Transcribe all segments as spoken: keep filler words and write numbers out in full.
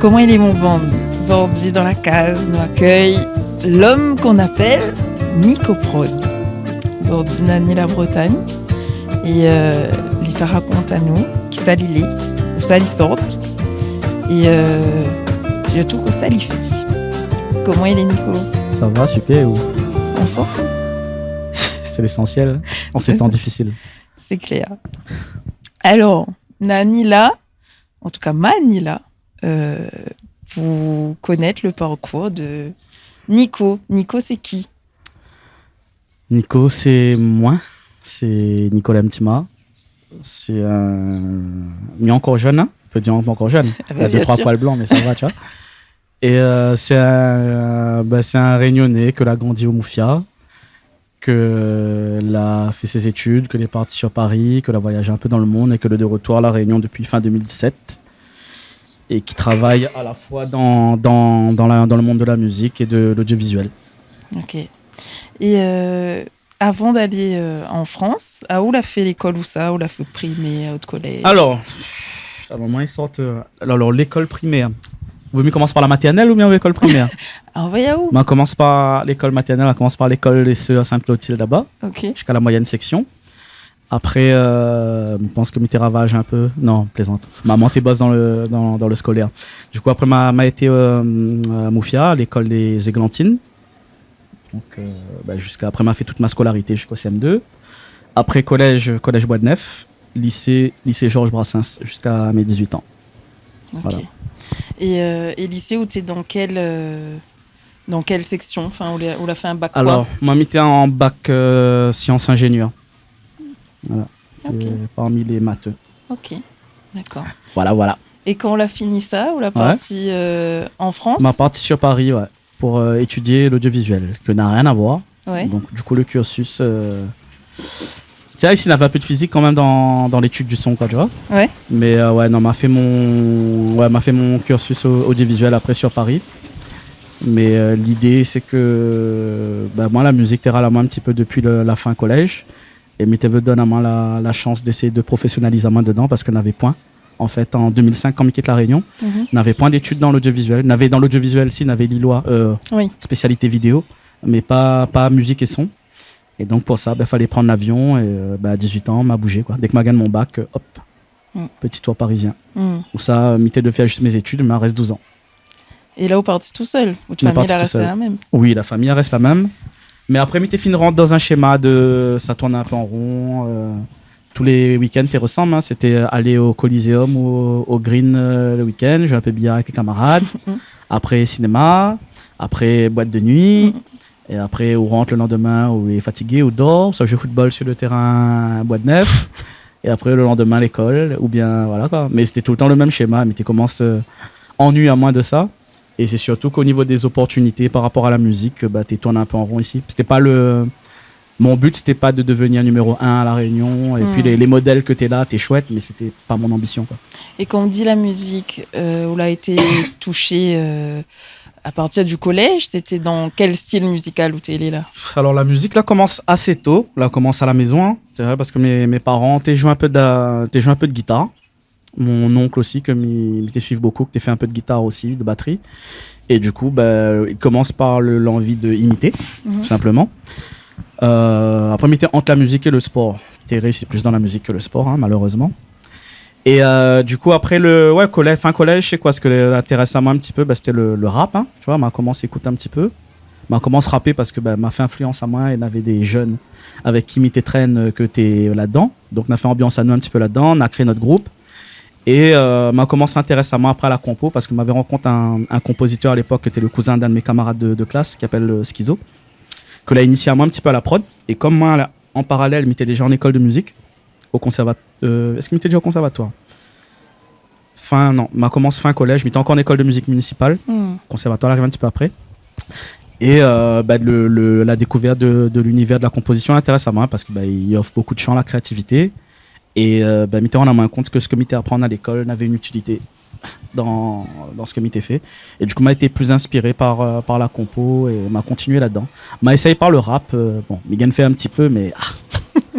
Koman i lé, mon bann ? Zordi dan la kaz nou akèy l'homme qu'on appelle Nico Prod. Zordi Nani la Bretagne. É, euh, li sa rakont anou kisa li lé, ousa li sort, é, euh, sirtou kosa li fé. Koman i lé, Nico ? Sa va, super, é ou ? An form ? Sé lésansièl an sé tan difisil. Sé klèr. Alor, Nani la, an tou ka, Mani la, euh, pou konèt le parkour de Nico. Nico, sé ki ? Nico, sé moin. Sé Nicolas Mtima. Sé in, mi lé ankor jenn, in. I pé dir ankor jenn. Ah bah, bien sûr. Na dé, troi poil blan, mé sa va, tu vois. É, euh, sé in, euh, bah, sé in Rényoné ke la grandi o Moufia, ke, euh, la fé sé zétid, ke lé parti sur Paris, ke la voyaj in pé dan le monn é ke lé de retour a La Rényon dopi fin deux mille dix-sept é ki travay a la foi dan, dan, dan la, dan le monn de la mizik é de l'audiovisuel. Ok. É, euh, avan d'alé, euh, an Frans, a, ou la fé lékol ousa, ou la fé primèr, out kolèj ? Alor, alor, moin, i sort, euh, alor, alor, lékol primèr. Vo mié komans par la matèrnèl oubien lékol primèr ? Anvoy aou. Ma komans par lékol matèrnèl, ma komans par lékol lé sèr Sainte-Clotilde laba, ok, ziska la moyèn séksion. Apré, euh, mi pans ke mi té ravaz in pé. Non, plézant. Momon té bos dan le, dan, dan le skolèr. Du kou, apré, ma, ma été, euh, a Moufia, lékol dé Églantines. Donk, euh, bah, ziska, apré, ma fé tout mon skolarité ziska o C M deux. Apré, kolèj, kolèj Bois de Nèfles, lisé, lisé Georges Brassens, ziska mé dizuit an. Ok. Voilà. É, euh, é lisé, ou té dan kèl, euh, dan kèl séksion ? Anfin, ou la, ou la fé in bak koi ? Alor, moin, mi té an bak, euh, sians ingénièr. Voilà. Ok. Té parmi lé matheux. Ok, dakor. Voilà, voilà. É kan ou la fini sa, ou la parti, euh, an Frans ? Ma parti sur Paris, ouais, pour, euh, étudier l'audiovisuel, ke na rien a voir. Ouais. Donk, du kou, le cursus, euh, té, isi, navé in pé de fizik kan mèm dan, dan létid du son, koi, tu vois. Ouais. Mé, euh, ouais, non, ma fé mon, ouais, ma fé mon cursus au-, audiovisuel apré sur Paris. Mé, euh, lidé, sé ke, bah, moin, la mizik té ral amoin in ti pé dopi le, la fin kolèj. É mi té vé donn amoin la, la shans d'éséy de profésionaliz amoin dedan parske navé poin. An fèt, an deux mille cinq, kan mi kit La Rényon, navé poin d'étid dan l'audiovisuel. Navé dan l'audiovisuel, si, navé Lillois, euh, spésialité vidéo, mé pa, pa mizik é son. É donk, pou sa, bin, falé prann lavion é, euh, bin, a dizuit an, ma bouzé, koi. Dèk ma gingn mon bak, euh, hop, petit tour parisien. Ousa, euh, mi té doi fé zis mé zétid, ma rès douz an. É la, ou parti tousèl ? Out famiy la rès la mèm ? Oui, la famiy la rès la mèm. Mé apré, mi té fine rant dan in shéma de, sa tourn in pé an ron, euh, tou lé week-end té i resanm, in. Sété, euh, alé o Coliseum ou o, o Green, euh, le week-end, zoué in pé biyar avèk lé kamarad. Apré, sinéma. Apré, boit de nuit. É apré, ou rant le landemin, ou lé fatigé, ou dor, ou sa zoué football sur le térin Bois de Nèfles. É apré, le landemin, lékol, oubien, voilà, koi. Mé sété toultan le mèm shéma, mi té komans, euh, annuy amoin de sa. É sé sirtou k'o nivo dé zoportinité par rapor a la mizik, bah, té tourn in pé an ron isi. Sété pa le, mon but, sété pa de devenir numéro un à La Réunion. É pi lé, lé modèl ke té la, té shouèt, mé sété pa mon anbision, koi. É kan ou di la mizik, euh, ou la été toushé, euh, a partir du kolèj, sété dan kèl stil mizikal ou té lé la ? Alor, la mizik la komans asé to, la komans a la mézon, in. Sé vré, parske mé, mé paran té zoué in pé de, té zoué in pé de gitar. Mon onk osi, ke mi, mi té suiv bokou, ke té fé in pé de gitar osi, de batri. É du kou, bah, i komans par le, lanvi de imité, tou sinpleman. Euh, apré, mi té ant la mizik é le spor. Té réisi plis dan la mizik ke le spor, in, malerezman. É, euh, du kou, apré le, ouais, kolèj, fin kolèj, sé koi, sak la intérès amoin in ti pé, bah, sété le, le rap, in, tu vois, ma komans ékout in ti pé. Ma komans rapé parske, bah, ma fé influans amoin é navé dé jenn avèk ki mi té trène, euh, ke té ladan. Donk, na fé anbians anou in ti pé ladan, na kréé nout group. É, euh, ma komans intérès amoin apré a la konpo parske mavé rankont in, in konpozitèr a lépok, ke té le kouzin d'in de mé kamarad de, de klas, ki apèl, euh, Skizo, ke la inisié amoin in ti pé a la prod. É kom moin, la, an paralèl, mi té déza an lékol de mizik, o konsèrvat-, euh, èske mi té déza o konsèrvatoir ? Fin, non, ma komans fin kolèj, mi té ankor an lékol de mizik minisipal. Konsèrvatoir la ariv in ti pé apré. É, euh, bah, le, le, la dékouvèrt de, de linivèr de la konpozision la intérès amoin parske, bah, i ofr bokou de shan a la kréativité. É, euh, bah, mi té rann amoin kont ke sak mi té aprann a lékol navé in itilité dan, dan sak mi té fé. É du kou, ma été plis inspiré par, euh, par la konpo é ma kontinié ladan. Ma éséy par le rap, euh, bon, mi gingn fé in ti pé, mé, ah,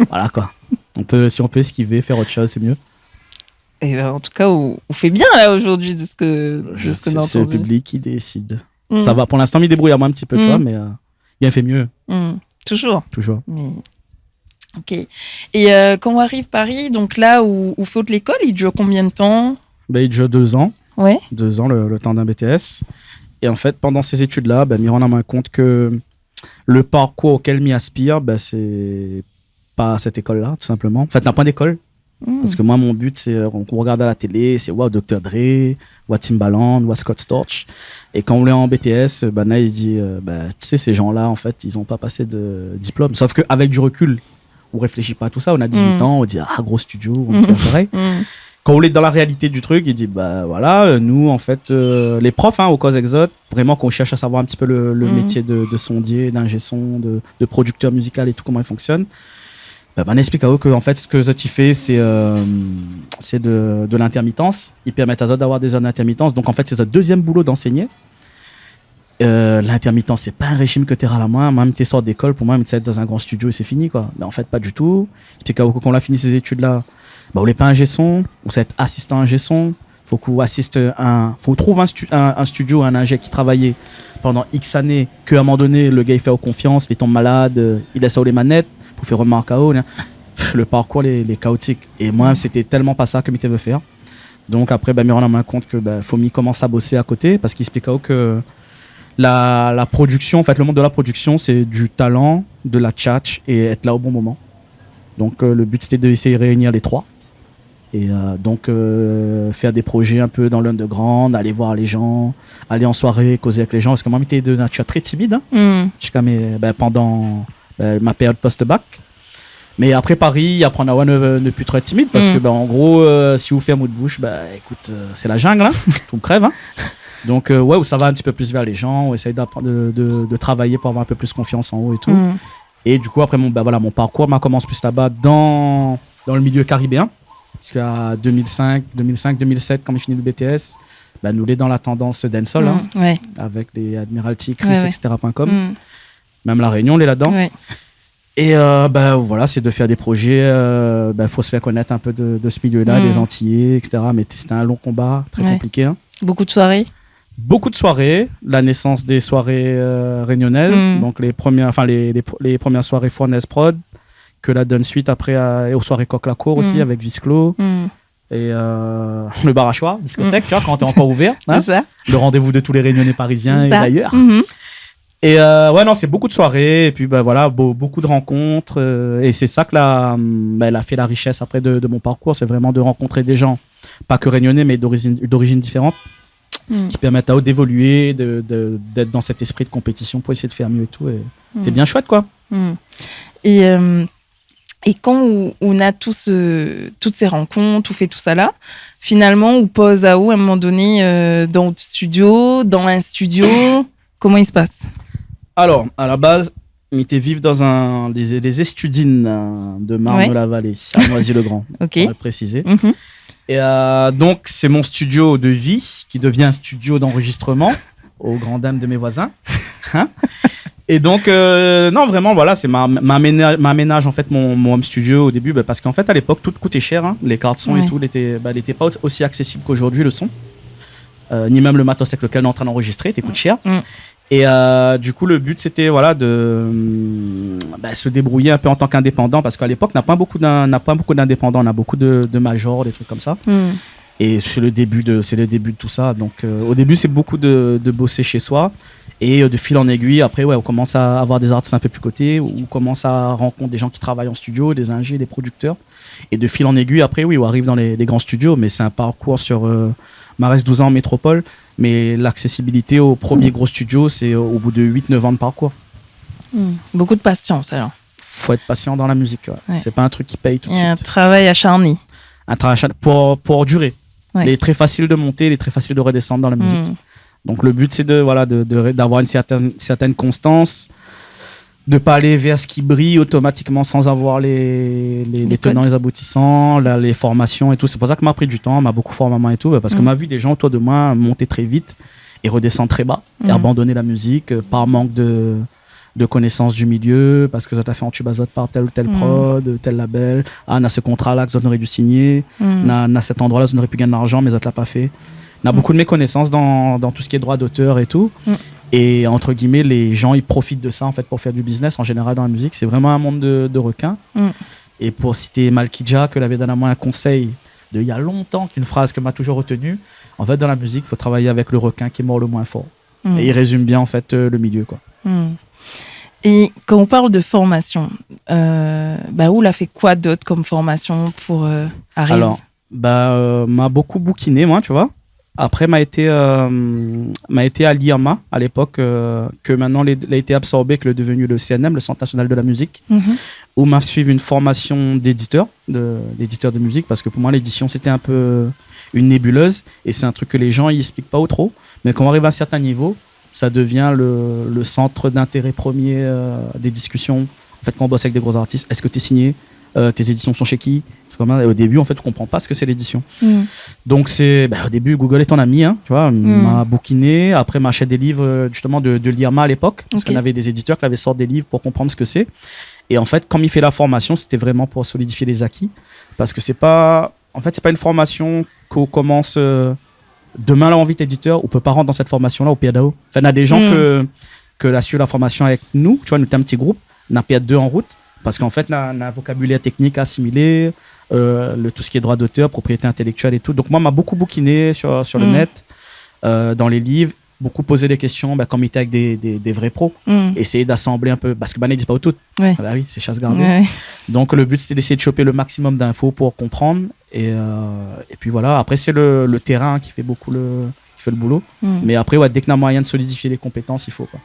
voilà, koi. On peut, si on peut esquiver, faire autre chose, c'est mieux. Eh ben, en tout cas, ou, ou fé bien la zordi de sak, de sak nou la antandu. Sé le piblik ki désid. Mm. Sa va, pou linstan, mi débrouy amoin in ti pé, tu vois, mé, euh, bien fé myé. Mm. Toujour. Toujour. Mé, OK. É, euh, kan ou ariv Paris, donk la ou, ou fé out lékol, i dir konbien de tan ? Ben, i dir dé zan. Ouais. Dé zan, le, le tan d'in B T S. É an fèt, pandan sé zétid-la, ben, mi rann amoin kont ke le parkour okel mi aspir, ben, sé pa sèt lékol-la, tou sinpleman. An fèt, na poin d'ékol. Mm. Parske moin, mon bi, sé, euh, kan ou rogard a la télé, sé, waouh, Docteur Dre, waouh, Timbaland, waouh, Scott Storch. É kan ou lé an B T S, euh, ben, la, i di, euh, ben, tu sais, ces gens-là, en fait, ils ont pas passé de diplôme. Sauf que, avec du recul, ou réfléchi pa a tout sa. Ou na dizuit an, ou di, ah, gro studio, ou fé parèy. Mm. Kan ou lé dan la réalité du truc, i di, bah, voilà, euh, nou, an fèt, euh, lé prof, hein, o Koz èk zot, vréman, kan ou shèrsh a savoir in ti pé le, le métié de, de sondié, d'ingé son, de, de producteur musical é tout, koman i fonksyone, bah, ben, i ésplik aou ke, an fèt, sak zot i fé, sé, euh, sé de, de l'intermittence. I pèrmèt azot d'avoir des heures d'intermittence. Donk, an fèt, sé zot dezièm boulo d'anségné. Euh, l'intermittence, sé pa in réjim ke té ral amoin. Moin, mi té sort lékol, pou moin, mi té sava èt dan in gran studio é sé fini, koi. Mé an fèt, pa ditou. Épi kan, kan ou la fini sé zétid-la, bah, ou lé pa ingé son, ou sa èt asistan ingé son. Fo k'ou asist in, fo ou trouv in stu-, in, in studio, in ingé ki travay pandan X ané, ke a in moman doné, le gars i fé aou konfians, li tonm malad, euh, i lès aou lé manèt, pou fé remark aou, hein. Pff, le parkour, lé, lé kaotik. É moin, sété tèlman pa sa ke mi té vé fèr. Donk apré, ben, mi rann amoin kont ke, ben, fo mi komans a bosé a koté, parske i ésplik aou ke la, la production, an fèt, le monde de la production, c'est du talent, de la tchatch et être là au bon moment. Donk, euh, le bi, sété d'éséy réinir lé troi. É, euh, donk, euh, fèr dé projé in pé dan l'underground, alé voir lé jan, alé an soiré, kozé avèk lé jan, parske moin, mi té de natir trè timid, hein. Mm. Ziska mé, ben, pandan, ben, ma périod post-bac. Mé apré Paris, i aprann aou a ne, ne pi tro èt timid, parske, ben, an gro, euh, si ou fèrm out boush, ben, ékout, euh, sé la jingl, hein. Ou krèv, hein. Donk, euh, ouais, ou sava in ti pé plis vèr lé jan, ou éséy d'aprann, de, de, de travay pou avoir in pé plis konfians an ou é tout. Mm. É du kou, apré, mon, ben, voilà, mon parkour, ma komans plis laba dan, dan le milieu caribéen. Parske a deux mille cinq, deux mille cinq, deux mille sept, kan mi fini le B T S, ben, nou lé dan la tandans dancehall, hein, avèk lé Admiralty, Chris, et cetera point com. Mm. Mèm La Rénion, lé ladan. Ouais. É, euh, ben, voilà, sé de fèr dé projé, euh, ben, fo se fèr konèt in pé de, de se milieu-la, lé Antiyé, et cetera. Mé sété in lon konba, trè konpliké, hein. Beaucoup de soirées. Beaucoup de soirées, la naissance des soirées, euh, réunionnaises. Mm. Donk lé promièr, anfin, lé, lé pr-, lé promièr soiré Fournaise Prod, ke la donn suit apré a, o soiré Coq la Cour osi, avèk Visclo. Mm. É, euh, le Bar à Choix, diskotèk, tu vois, kan té ankor ouvèr, hein. Sé sa. Le rendez-vous de tous les Réunionnais, Parisiens et d'ailleurs. Sé sa. Mhm. É, euh, ouais, non, sé beaucoup de soirées, épi, ben, voilà, beau-, beaucoup de rencontres, euh, é sé sa ke la, hum, ben, la fé la richès apré de, de mon parkour, sé vréman de rankontr dé jan, pa ke rényoné, mé d'orizine, d'orizine diférant, ki pèrmèt aou d'évolué, de, de, d'èt dan sèt éspri de konpétision pou éséy de fèr myé é tout, é sé bien shouèt, koi. Mm. É, euh, É kan ou, ou na tout se, tout sé rankont, ou fé tout sa la, finalman, ou poz aou, a in moman doné, euh, dan out studio, dan in studio, koman i se pas ? Alor, a la baz, mi té viv dan in, dé, dé zéstudine, euh, de Marne-la-Vallée, a Noisy-le-Grand, pou présizé. Mhm. É, euh, donk, sé mon studio de vi ki devien in studio d'anrozistroman, o gran dam de mé voizin. Hein ? É donk, euh, non, vréman, voilà, sé ma, ma ména-, ma ménaz, an fèt, mon, mon home studio o débu, ben, parske an fèt, a lépok, tout kouté shèr, hein, lé kart son é tout, lété, ben, lété pa osi aksésib k'ojourdui, le son. Euh, ni mèm le matos avèk lekèl nou lé antrin d'anrozistré, té kout shèr. Mm. É, euh, du kou, le bi, sété, voilà, de, hum, ben, se débrouyé in pé an tan k'indépandan, parske a lépok, na pa bonpé d'in-, na pa bonpé d'indépandan, na bonpé de, de major, dé trik konmsa. Mm. É sé le débu de, sé le débu de tout sa. Donk, euh, o débu, sé bonpé de, de bosé shé soi. É, euh, de fil an éguiy, apré, ouais, ou komans a avoir dé zartis in pé pli koté, ou komans a rankont dé jan ki travay an studio, dé zingé, dé prodiktèr. É de fil an éguiy, apré, oui, ou ariv dan lé, lé gran studio, mé sé in parkour sur, euh, ma rès douz an an métropol, mé l'aksésibité o promié gro studio, sé o, o bout de uit, nèf an de parkour. Hmm, bonpé de pasians, alor. Fo èt pasian dan la mizik, ouais. Ouais. Sé pa in trik ki pèy tout suit. É in travay asharné. In travay asharné pou, pou diré. Ouais. Lé trè fasil de monté, lé trè fasil de rodésann dan la mizik. Mm. Donk le bi, sé de, voilà, de, de, d'avoir in sèrtin, sèrtin konstans, de pa alé vèr sak i briy otomatikman san avoir lé, lé, lé tenan, lé zaboutisan, la, lé formasion é tout. Sé pou sa ke ma pri du tan, ma bonpé formé amoin é tout, parske ma vi dé jan otour de moin monté trè vit é rodésann trè ba, é abandonné la mizik, euh, par mank de, de konesans du milieu, parske zot la fé antib azot par tel ou tel prod, tel label. Ah, na se kontra-la ke zot noré du signé, na, na sèt androi-la, zot noré pu gingn larzan, mé zot la pa fé. Na bokou de mékonesans dan, dan tout sak lé droi d'otèr é tou. É, entre guillemets, les gens, ils profitent de ça, en fait, pour faire du business. En général, dans la musique, c'est vraiment un monde de, de requins. Et pour citer Malkija, ke lavé donn amoin in konsèy de, il y a longtemps, k'in fraz ke ma toujour retenu, en fait, dans la musique, faut travailler avec le requin qui mord le moins fort. Et il résume bien, en fait, euh, le milieu, quoi. É kan ou parl de formasion, euh, ba, ou la fé koi d'ot kom formasion pou, euh, ariv ? Alor, ba, euh, ma bokou boukiné, moin, tu vois. Apré, ma été, euh, ma été a l'IRMA, à l'époque, euh, ke mintnan lé, la été absorbé, ke lé devenu le C N M, le Centre National de la Musique, ousa ma suiv in formasion d'éditèr, de, d'éditèr de mizik, parske pou moin, l'édition, c'était un peu une nébuleuse, et c'est un truc que les gens, ils expliquent pas trop. Mais quand on arrive à un certain niveau, ça devient le, le centre d'intérêt premier, euh, des discussions. En fait, quand on bosse avec des gros artistes, est-ce que t'es signé ? Euh, tes éditions sont chez qui ? Truc comme ça. Et au début, en fait, tu comprends pas ce que c'est l'édition. Donc, c'est, bah, au début, Google est ton ami, hein, tu vois, ma boukiné, après, ma achèt des livres, euh, justement, de, de l'IRMA à l'époque, parce qu'on avait des éditeurs qui avaient sorti des livres pour comprendre ce que c'est. Et en fait, kan mi fé la formasion, c'était vraiment pour solidifier les acquis, parce que c'est pas, en fait, c'est pas une formation ke ou komans, euh, demin la ou anvi èt éditèr, ou pé pa rant dan sèt formasion-la, ou pèrd aou. Enfin, na des gens ke, ke la suiv la formasion avèk nou, tu vois, nou té in ti group, na pèrd dé an rout, parske an fèt, na, na vokabilèr teknik a asimilé, euh, le, tout sak lé droi d'otèr, propriété intellectuelle et tout. Donc moin, ma bokou boukiné sur, sur le net, euh, dans les livres, bokou pozé des questions, ba, kan mi té avèk des, des, des vrais pros, essayer d'assembler un peu, parske, ba, banna i di pa ou tout. Ah bah oui, c'est chasse gardée. Donc, le but, c'était d'essayer de choper le maximum d'infos pour comprendre. Et, euh, et puis voilà. Après, c'est le, le terrain qui fait beaucoup le, qui fait le boulot. Mais après, ouais, dès que t'as moyen de solidifier les compétences, il faut, quoi.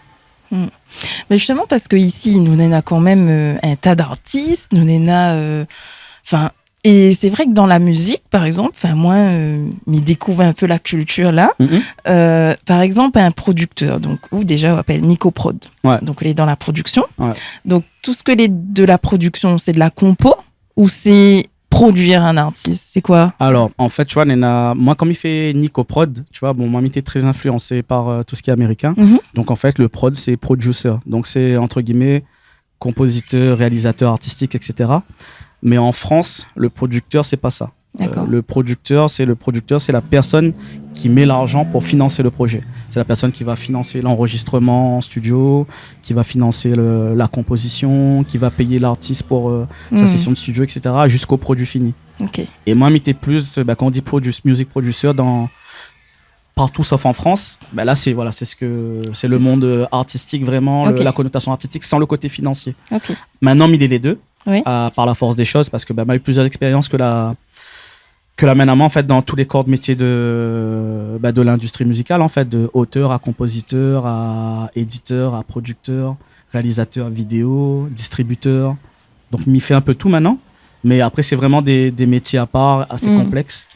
Mé justement, parske isi, nou néna kan mèm, euh, in ta d'artis, nou néna, euh, enfin, é sé vré ke dan la mizik, par égzanp, enfin, moin, euh, mi dékouv in pé la kiltir la. Euh, par égzanp, in prodiktèr, donk, ou déja, ou apèl Nico Prod. Donk, lé dan la prodiksion. Donk, tout sak lé de la prodiksion, sé de la konpo ou sé produir in artis ? Sé koi ? Alors, en fait, tu vois, néna, moin, kan mi fé Nico Prod, tu vois, bon, moin, mi té très influencé par, euh, tout ce qui est américain. Donc, en fait, le prod, c'est producer. Donc, c'est, entre guillemets, compositeur, réalisateur artistique, et cetera. Mais en France, le producteur, c'est pas ça. D'accord. Euh, le producteur, c'est, le producteur, c'est la personne qui met l'argent pour financer le projet. C'est la personne qui va financer l'enregistrement en studio, qui va financer le, la composition, qui va payer l'artiste pour, euh, sa session de studio, et cetera, jusqu'au produit fini. Ok. Et moi, mi té plus, euh, bah, quand on dit produ-, music producer, dans, partout sauf en France, bah là, c'est, voilà, c'est ce que, c'est le monde, euh, artistique, vraiment, le, la connotation artistique, sans le côté financier. Ok. Maintenant, mi lé les deux, euh, par la force des choses, parce que, bah, ma u plusieurs expériences ke la, ke la amenn amoin, en fait, dans tous les corps de métier de, bah, de l'industrie musicale, en fait, de auteur à compositeur, à éditeur, à producteur, réalisateur vidéo, distributeur. Donc, mi fé un peu tout maintenant. Mais après, c'est vraiment des, des métiers à part, assez complexes.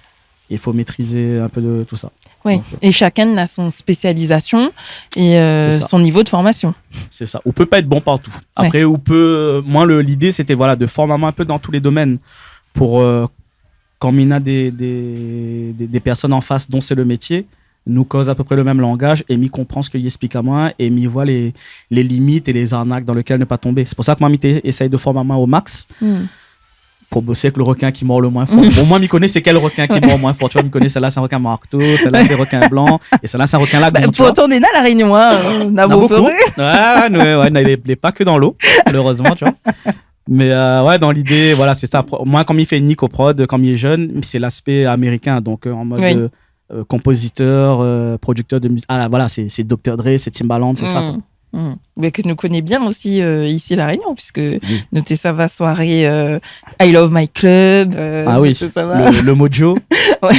Il faut maîtriser un peu de tout ça. Ouais. Donc, euh, é shakinn na son spésializasion é, euh, son nivo de formasion. C'est ça. Ou peut pas être bon partout. Après, ou peut, euh, moi, le, l'idée, c'était, voilà, de former amoin un peu dans tous les domaines pour, euh, kan mi na des, des, des, des personnes en face dont c'est le métier, nou koz à peu près le même langage é mi konpran sak i explik amoin é mi voi les, les limites et les arnaques dans lesquelles ne pas tomber. C'est pour ça que moi, mi té, essaye de former amoin au max. Pour bosser avec le requin qui mord le moins fort. Bon, moi, mi koné c'est quel requin qui mord le moins fort. Tu vois, mi koné, celle-là, c'est un requin marteau, celle-là, c'est requin blanc, et celle-là, c'est un requin lac. Bah, donc, tu vois. Pourtant, néna La Réunion, hein, na bokou. Ouais, ouais, ouais, lé, lé pa ke dan lo, malheureusement, tu vois. Mais, euh, ouais, dans l'idée, voilà, c'est ça. Pro-, moi, kan mi fé Nico Prod, kan mi lé jeune, c'est l'aspect américain. Donc, euh, en mode, euh, euh, compositeur, euh, producteur de musique. Ah, voilà, c'est, c'est Docteur Dre, c'est Timbaland, c'est ça, quoi. Mé ke nou koné bien osi, euh, isi La Réunion, puisque nou té sava soirée, euh, I Love My Club, euh, ah oui, nou té sava le, le Mojo,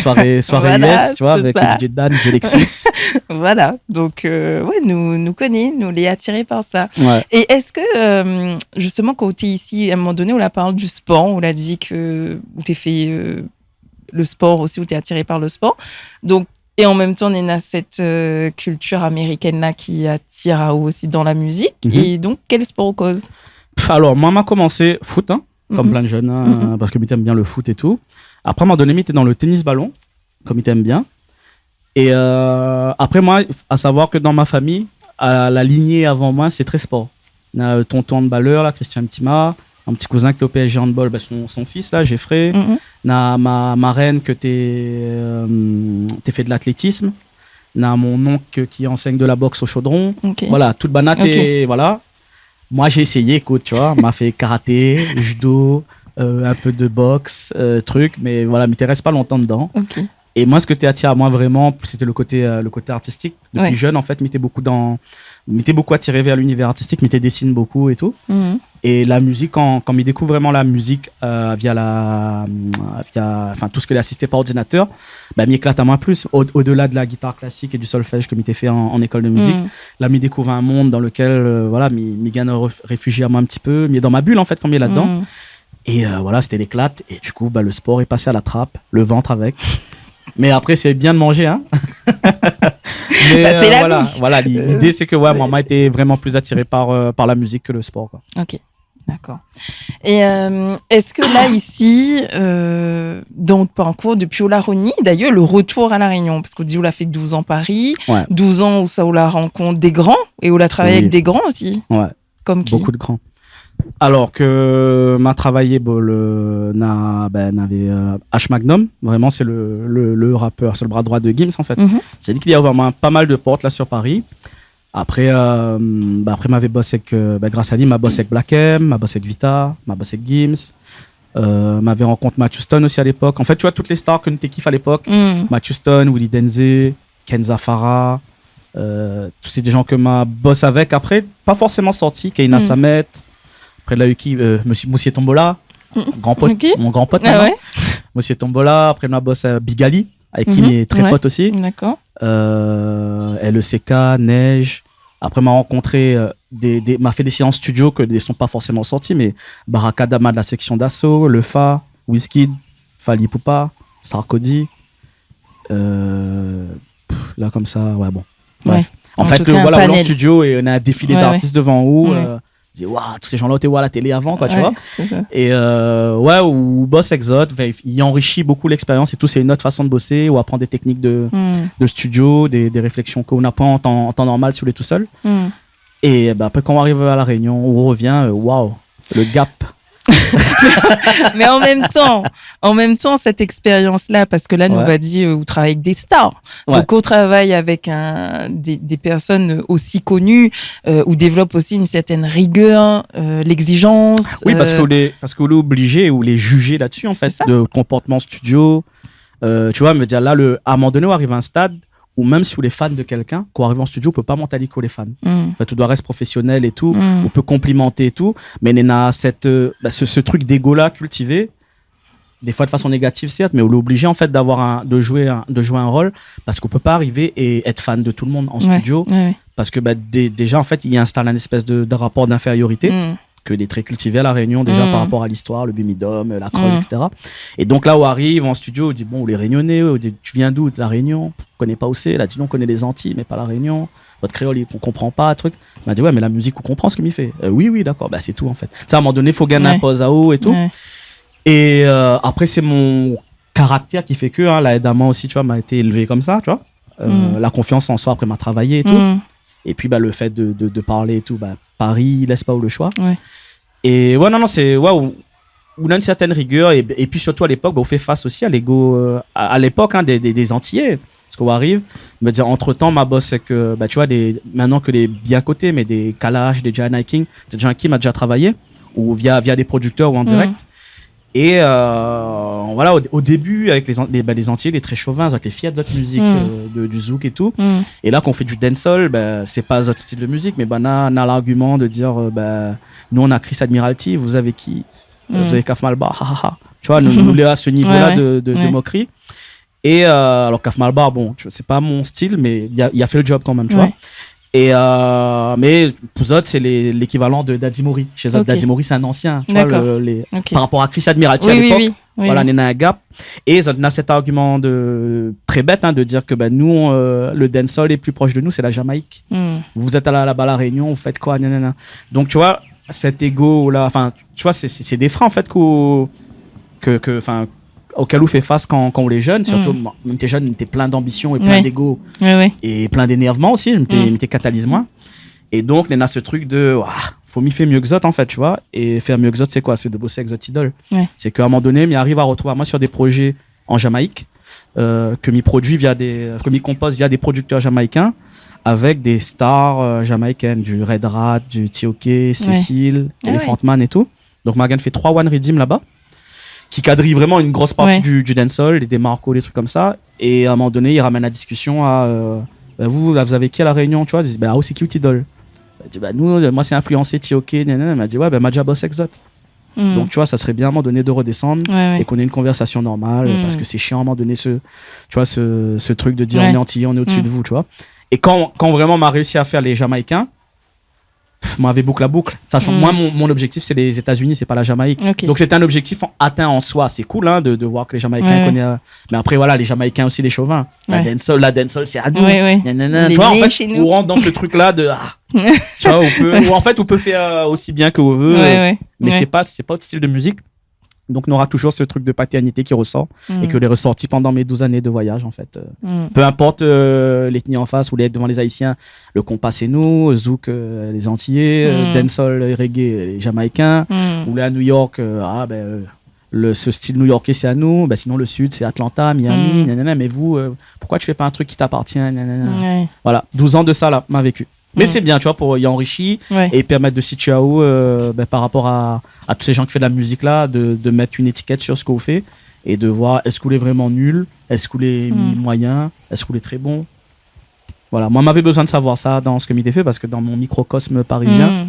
soirée, soirée U S, tu vois, avec D J Dan, D J Lexus. Voilà. Donc, euh, ouais, nou, nou koné, nou lé attiré par ça. Ouais. Et est-ce que, euh, justement, kan ou té isi, à un moment donné, ou la parl du sport, ou la di ke ou té fé, euh, le sport osi, ou té attiré par le sport. Donc, é an mèm tan, néna sèt, euh, kiltir amérikèn la ki atir aou osi dan la mizik. É donk, kèl sport ou koz ? Pff, alors, moi, ma komansé foot, hein, comme plein de jeunes, hein, parce que mi té èm bien le foot et tout. Après, à un moment donné, mi té dan le tennis ballon, comme mi té èm bien. Et, euh, après, moi, à savoir que dans ma famille, à la lignée avant moi, c'est très sport. Na, euh, tonton handballeur, la, Christian Mtima. In ti kouzin ki té o P S G handball, ben, son, son fis, la, Jeffrey. Mhm. Na ma, marène ki té, euh, té fé de l'atlétisme. Na mon onk ki ansègn de la boxe au Chaudron. Ok. Voilà, tout banna té, voilà. Moin, la éséyé, ékout, tu vois, ma fé karaté, judo, euh, in pé de boxe, euh, truc, mé voilà, mi té rès pa lontan dedan. Ok. É moin, sak té atir amoin vréman, sété le koté, euh, le koté artistik. Dopi jèn, an fèt, mi té bokou dan, mi té bokou atiré vèr linivèr artistik, mi té désine bokou é tout. Mhm. É la mizik, kan, kan mi dékouv vréman la mizik, euh, via la, via, anfin, tout sak lé asisté par ordinatèr, ben, mi éklat amoin plis. O, odela de la gitar klasik é du solfèj ke mi té fé an, an ékol de mizik, la, mi dékouv in monn dan lekèl, euh, voilà, mi, mi gingn réf-, réfujié amoin in ti pé, mi lé dan ma bulle, an fèt, kan mi lé ladan. Mhm. É, euh, voilà, sété léklat. É du kou, ben, le spor lé pasé a la trap, le vant avèk. Mé apré, sé bien de manzé, hein. Mé, euh, sé la vi. Voilà, voilà, li-, lidé, sé ke, ouais, moin, moin té vréman plis atiré par, euh, par la mizik ke le spor, koi. Ok, dakor. É, euh, èske la, isi, euh, dan out parkour, dopi ou la revni, d'ayèr, le retour à La Réunion, parske ou di ou la fé douz an Paris, douz an ousa ou la rankont dé gran, é ou la travay avèk dé gran osi. Ouais. Kom ki ? Bokou de gran. Alor ke ma travay, bon, le, na, ben, navé, euh, H Magnum, vréman, sé le, le, le rapèr, sé le bra droi de Gims, an fèt. Mhm. Sé li ki la ouvèr amoin pa mal de port, la, sur Paris. Apré, euh, ben, apré, mavé bosé avèk, euh, ben, gras a li, ma bosé avèk Black M, ma bosé avèk Vita, ma bosé avèk Gims. Euh, mavé rankont Matthew Stone osi a lépok. An fèt, tu vois, tout lé star ke nou té kif a lépok, Matthew Stone, Willy Denzé, Kenza Farah, euh, tout sé dé jan ke ma bosé avèk. Apré, pa forséman sorti, Keina Samet. Apré, la u ki, euh, Moussi-, Moussié Tombola, gran pot, mon gran pot mintnan. Moussié Tombola, apré, ma bosé, euh, Big Ali, avèk ki mi lé trè pot osi. Dakor. Euh, L E C K, Nèj. Apré, ma rankontré, euh, dé, dé, ma fé dé séans studio ke dé son pa forséman sorti, mé Barakadama de la Section d'Assaut, Lefa, Wizkid, Fally Ipupa, Sarkodie. Euh, pff, la, konmsa, ouais, bon. Bref. An fèt, le, voilà, ou lé an studio é ou na in défilé d'artis devan ou, euh, ou di, waouh, tout sé jan-la, ou té voi a la télé avan, koi, tu vois. Ouais, sé sa. É, euh, ouais, ou bos avèk zot, anfin, i anrishi bokou lékspérians é tout, sé in ot fason de bosé, ou aprann dé téknik de, de studio, dé, dé réfléksion ke ou na pa an tan, an tan normal si ou lé tousèl. É, ben, apré, kan ou ariv a La Rénion, ou revien, euh, waouh, le gap. Mé an mèm tan, an mèm tan, sèt ékspérians-la, parske la, nou va di, euh, ou travay avèk dé star. Ouais. Donk, ou travay avèk in, dé, dé pèrsone osi koni, euh, ou dévlop osi in sèrtin rigèr, euh, légzijans. Oui, parske, euh, ou lé, parske ou lé oblijé, ou lé jijé la-dsi, an fèt, de konportman studio. Euh, tu vois, mi vé dir, la, le, a in moman doné, ou ariv a in stad, ou mèm si ou lé fan de kèlkin, kan ou ariv an studio, ou pé pa mont ali ke ou lé fan. An fèt, ou doi rès profésionèl é tout, ou pé konplimanté é tout, mé néna sèt, euh, ben, se, se trik d'égo-la kiltivé, défoi de fason négativ, sèrt, mé ou lé oblijé, an fèt, d'avoir in, de joué in, de joué in rol, parske ou pé pa arivé é èt fan de tout le monn an studio, ouais, ouais, parske, ben, dé-, déja, an fèt, i instal in éspès de, de rapor d'infériorité ke lé trè kiltivé a La Rénion, déja, par rapor a listoir, le bimidom, euh, la kroz, et cetera. É donk la, ou ariv an studio, ou di, bon, ou lé rényoné, ou di, tu viens d'où ? De La Rénion. Ou koné pa ousa sé. La di, non, ou koné lé Zantiy, mé pa La Rénion. Vot kréol, i, ou konpran pa, trik. Ma di, ouais, mé la mizik, ou konpran sak mi fé ? Euh, oui, oui, dakor, ben, sé tou, an fèt. Sa, a in moman doné, fo gingn in poz aou é tout. Ouais. É, euh, apré, sé mon karaktèr ki fé ke, hein, la, évidaman osi, tu vois, ma été élvé konmsa, tu vois. Euh, la konfians an soi, apré, ma travay é tout. Épi, ben, le fèt de, de, de parlé é tout, ben, Paris i lès pa ou le shoi. Ouais. É ouais, non, non, sé, ouais, ou, ou na in sèrtin rigèr, é, épi sirtou a lépok, ben, ou fé fas osi a l'égo, euh, a, a lépok, hein, dé, dé, dé Zantiyé. Parske ou ariv, mi vé dir, antretan, ma bos avèk, euh, ben, tu vois, dé, mintnan ke lé bien koté, mé dé Kalash, dé Jai Naiking, sé dé jan avèk ki ma déja travay, ou via, via dé prodiktèr ou an dirèk. É, euh, voilà, o, o débu, avèk lé Zan-, lé, ben, lé Zantiyé, lé trè shovin, zot lé fièr de zot mizik, euh, de, du zouk é tout. É la, kan ou fé du dancehall, ben, sé pa zot stil de mizik, mé ben, na, na l'argument de dir, euh, ben, nous, on a Chris Admiralty, vous avez qui ? Euh, vous avez Kaf Malbar, ha, ha, ha. Tu vois, nou, nou lé a se nivo-la de, de, de mokri. É, euh, alor, Kaf Malbar, bon, tu vois, sé pa mon stil, mé li la, li la fé le job kanmèm, tu vois. É, euh, mé pou zot, sé lé, lékivalan de Daddy Mori. Shé zot, Daddy Mori, sé in ansien, tu vois, le, lé, par rapor a Chris Admiralty a lépok. Oui, oui, oui. Voilà, néna in gap. É zot na sèt argument de, trè bèt, hein, de dir ke, ben, nou, euh, le dancehall lé pli prosh de nou, sé la Jamaïque. Vous êtes à la, là-bas, La Réunion, vous faites quoi, nanana. Donk, tu vois, sèt égo-la, anfin, tu vois, sé, sé, sé dé fren, an fèt, ke, ke, ke, anfin, okél ou fé fas kan, kan ou lé jenn, sirtou, moin, mi té jenn, mi té plin d'anbision é plin d'égo é plin d'énèrvman osi, mi té, mi té kataliz moin. É donk, néna se truk de, ah, fo mi fé myé ke zot, an fèt, tu vois. É fé myé ke zot, sé koi ? Sé de bosé avèk zot idol. Ouais. Sé ke a in moman doné, mi ariv a retrouv amoin sur dé projé an Jamaïk, euh, ke mi produi via dé, ke mi konpoz via dé produktèr jamaïkin, avèk dé star, euh, jamaïkèn, du Red Rat, du T O K, Cécile, Elephant Man é tout. Donk, ma gingn fé troi One Riddim laba, ki kadri vréman in gro parti du, du dancehall, dé, dé Marco, dé truk konmsa. É a in moman doné, i ramèn la diskision a, euh, « Bin, vous, là, vous avez qui à La Réunion ? » Tu vois, i di, « Bin, ah, sé ki out idol ? » Mi di, « Bin, nou, moin, sé influansé T O K, nanana. » Ma di, « Ouais, bin, ma ja bos avèk zot. » Donk, tu vois, sa sré bien a in moman doné de redesann é k'nou néna in konvèrsasion normal, parske sé shian a in moman doné se, tu vois, se, se truk de dir, « On est antillais, on est au-dessus de vous », tu vois. É kan, kan vréman ma réisi a fé lé Jamaïkin, pff, moin lavé bouk la bouk. Sashan ke moin, mon, mon objektif, sé lé Zétazini, sé pa la Jamaïk. Ok. Donk, sété in objektif an, atin an soi. Sé cool, hein, de, de voir ke lé Jamaïkin i koné, euh, mé apré, voilà, lé Jamaïkin osi, lé shovin. La dancehall, la dancehall, sé anou. Ouais, ouais. Nanana. Tu vois, an fèt, nou rant dan se truk-la de, ah, tu vois, ou pé, ou an fèt, ou pé fé, euh, osi bien ke ou vé, euh, mé sé pa, sé pa out stil de mizik. Donk, nora toujour se truk de patèrnité ki resor é ke lé resorti pandan mé douz ané de voiyaz, an fèt. Euh, pé inport, euh, létni an fas, ou lé dovan lé Ayisien, le konpa sé nou, zouk, euh, lé Antiyé, euh, dancehall, reggae, lé Jamaïkin, ou lé a New York, euh, ah, bin, euh, le, se stil new-yorkais, sé anou, bin, sinon le sud, sé Atlanta, Miami, nanana, mé vous, euh, pourquoi tu fais pas un truc qui t'appartient, nanana. Ouais. Voilà, douz an de sa, la, ma véki. Mé sé bien, tu vois, pou, i anrishi é pèrmèt de situé aou, euh, bin, par rapor a, a tout sé jan ki fé de la mizik la, de, de mèt in étikèt sur sak ou fé é de voir èske ou lé vréman nul, èske ou lé moiyin, èske ou lé tré bon. Voilà, moin, ma lavé bezoin de savoir sa dan sak mi té fé, parske dan mon mikrokosm parizien,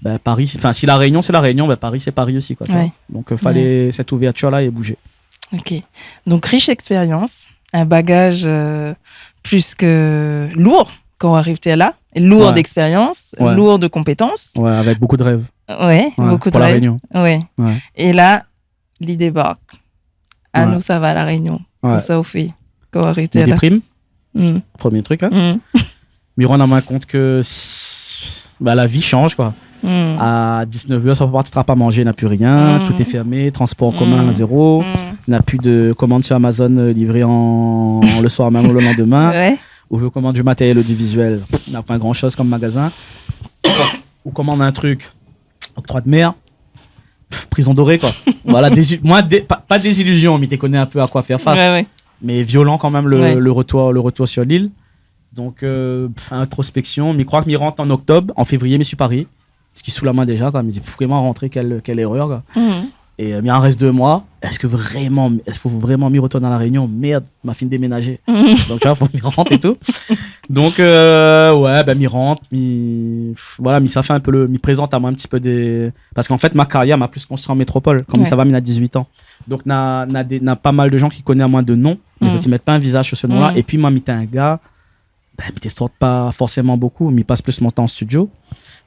bin, Paris, anfin, si La Rénion sé La Rénion, bin, Paris sé Paris osi, koi, tu vois. Donk, euh, falé sèt ouvèrtir-la é bouzé. Ok. Donk, rish ékspérians, in bagaz, euh, plis ke lour kan ou ariv la, é lour d'ékspérians, lour de konpétans. Ouais, avèk bonpé de rèv. Ouais, bonpé de rèv. Pou La Rénion. Ouais. É la, li débark. Anou, sa va, La Rénion. Kosa ou fé kan ou ariv la ? Mi déprim. Promié truk, hein. Mi rann amoin kont ke, bah, la vi i shanj, koi. A diznèf èr, soi ou pa sra pa manzé, na pi rien, tout lé fèrmé, transpor komin zéro, na pi de komann sur Amazon, euh, livré an, le soir mèm ou le landmin. Ou vé komann du matériel audiovisuel, na pa gran shoz kom magazin. Ou komann in truk, octroi de mer, pff, prizon doré, koi. Voilà, dési-, moin, dé-, pa, pa dézilizion, mi té koné in pé a koi fèr fas. Mé violan kan mèm le, le retour, le retour sur l'île. Donk, euh, pff, introspeksion. Mi kroi ke mi rant an oktob, an févrié, mi sui pari. Sak i soul amoin déza, koi. Mi di, « Fout, koman rantré, kèl, kèl érèr, koi. » É, euh, mi rès dé moi. Èske vréman, èske fo vréman mi retourn a La Rénion ? Mèrd, ma fine déménazé. Donk, tu vois, fo mi rant é tout. Donk, euh, ouais, bin, mi rant, mi, pff, voilà, mi sa fé in pé le, mi prézant amoin in ti pé dé, parske an fèt, ma karièr, ma plis konstrui an métropol. Kom sa va, mi na dizuit an. Donk, na, na dé, na pa mal de jan ki koné amoin de non, mé zot i mèt pa in vizaz sur se non-la. É pi, moin, mi té in gars, bin, mi té sort pa forséman bonpé, mi pas plis mon tan an studio.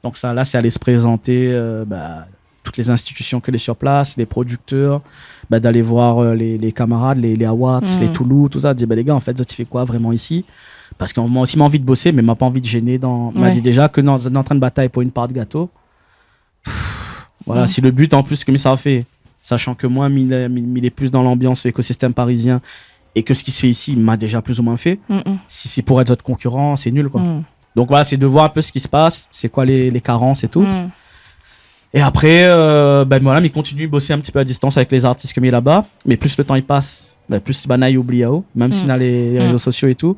Donk sa, la, sé alé se prézanté, euh, bah, tout lé zinstitision ke lé sur plas, lé produktèr, bah, d'alé voir, euh, lé, lé kamarad, lé, lé Awards, lé Toulou, tout sa, di, « Bin, lé gars, an fèt, zot i fé koi vréman isi ? » Parske moin osi, ma anvi de bosé, mé ma pa anvi de zéné dan, ma di déza ke non, zot lé antrin de batay pou in par de gato. Voilà, si le but, an plis, ke mi sa fé, sashan ke moin, mi, mi, mi lé plis dan lanbians, lékosistèm parizien, é ke sak i fé isi, ma déza plis ou moin fé. Si sé pou èt zot konkiran, sé nul, koi. Donk voilà, sé de voir in pé sak i se pas, sé koi lé, lé karans é tout. É apré, euh, bin voilà, mi kontinié bosé in ti pé a distans avèk lé zartis ke mi laba, mé plis le tan i pas, bin, plis banna i oubli aou, mèm si na lé rézo sosio é tout.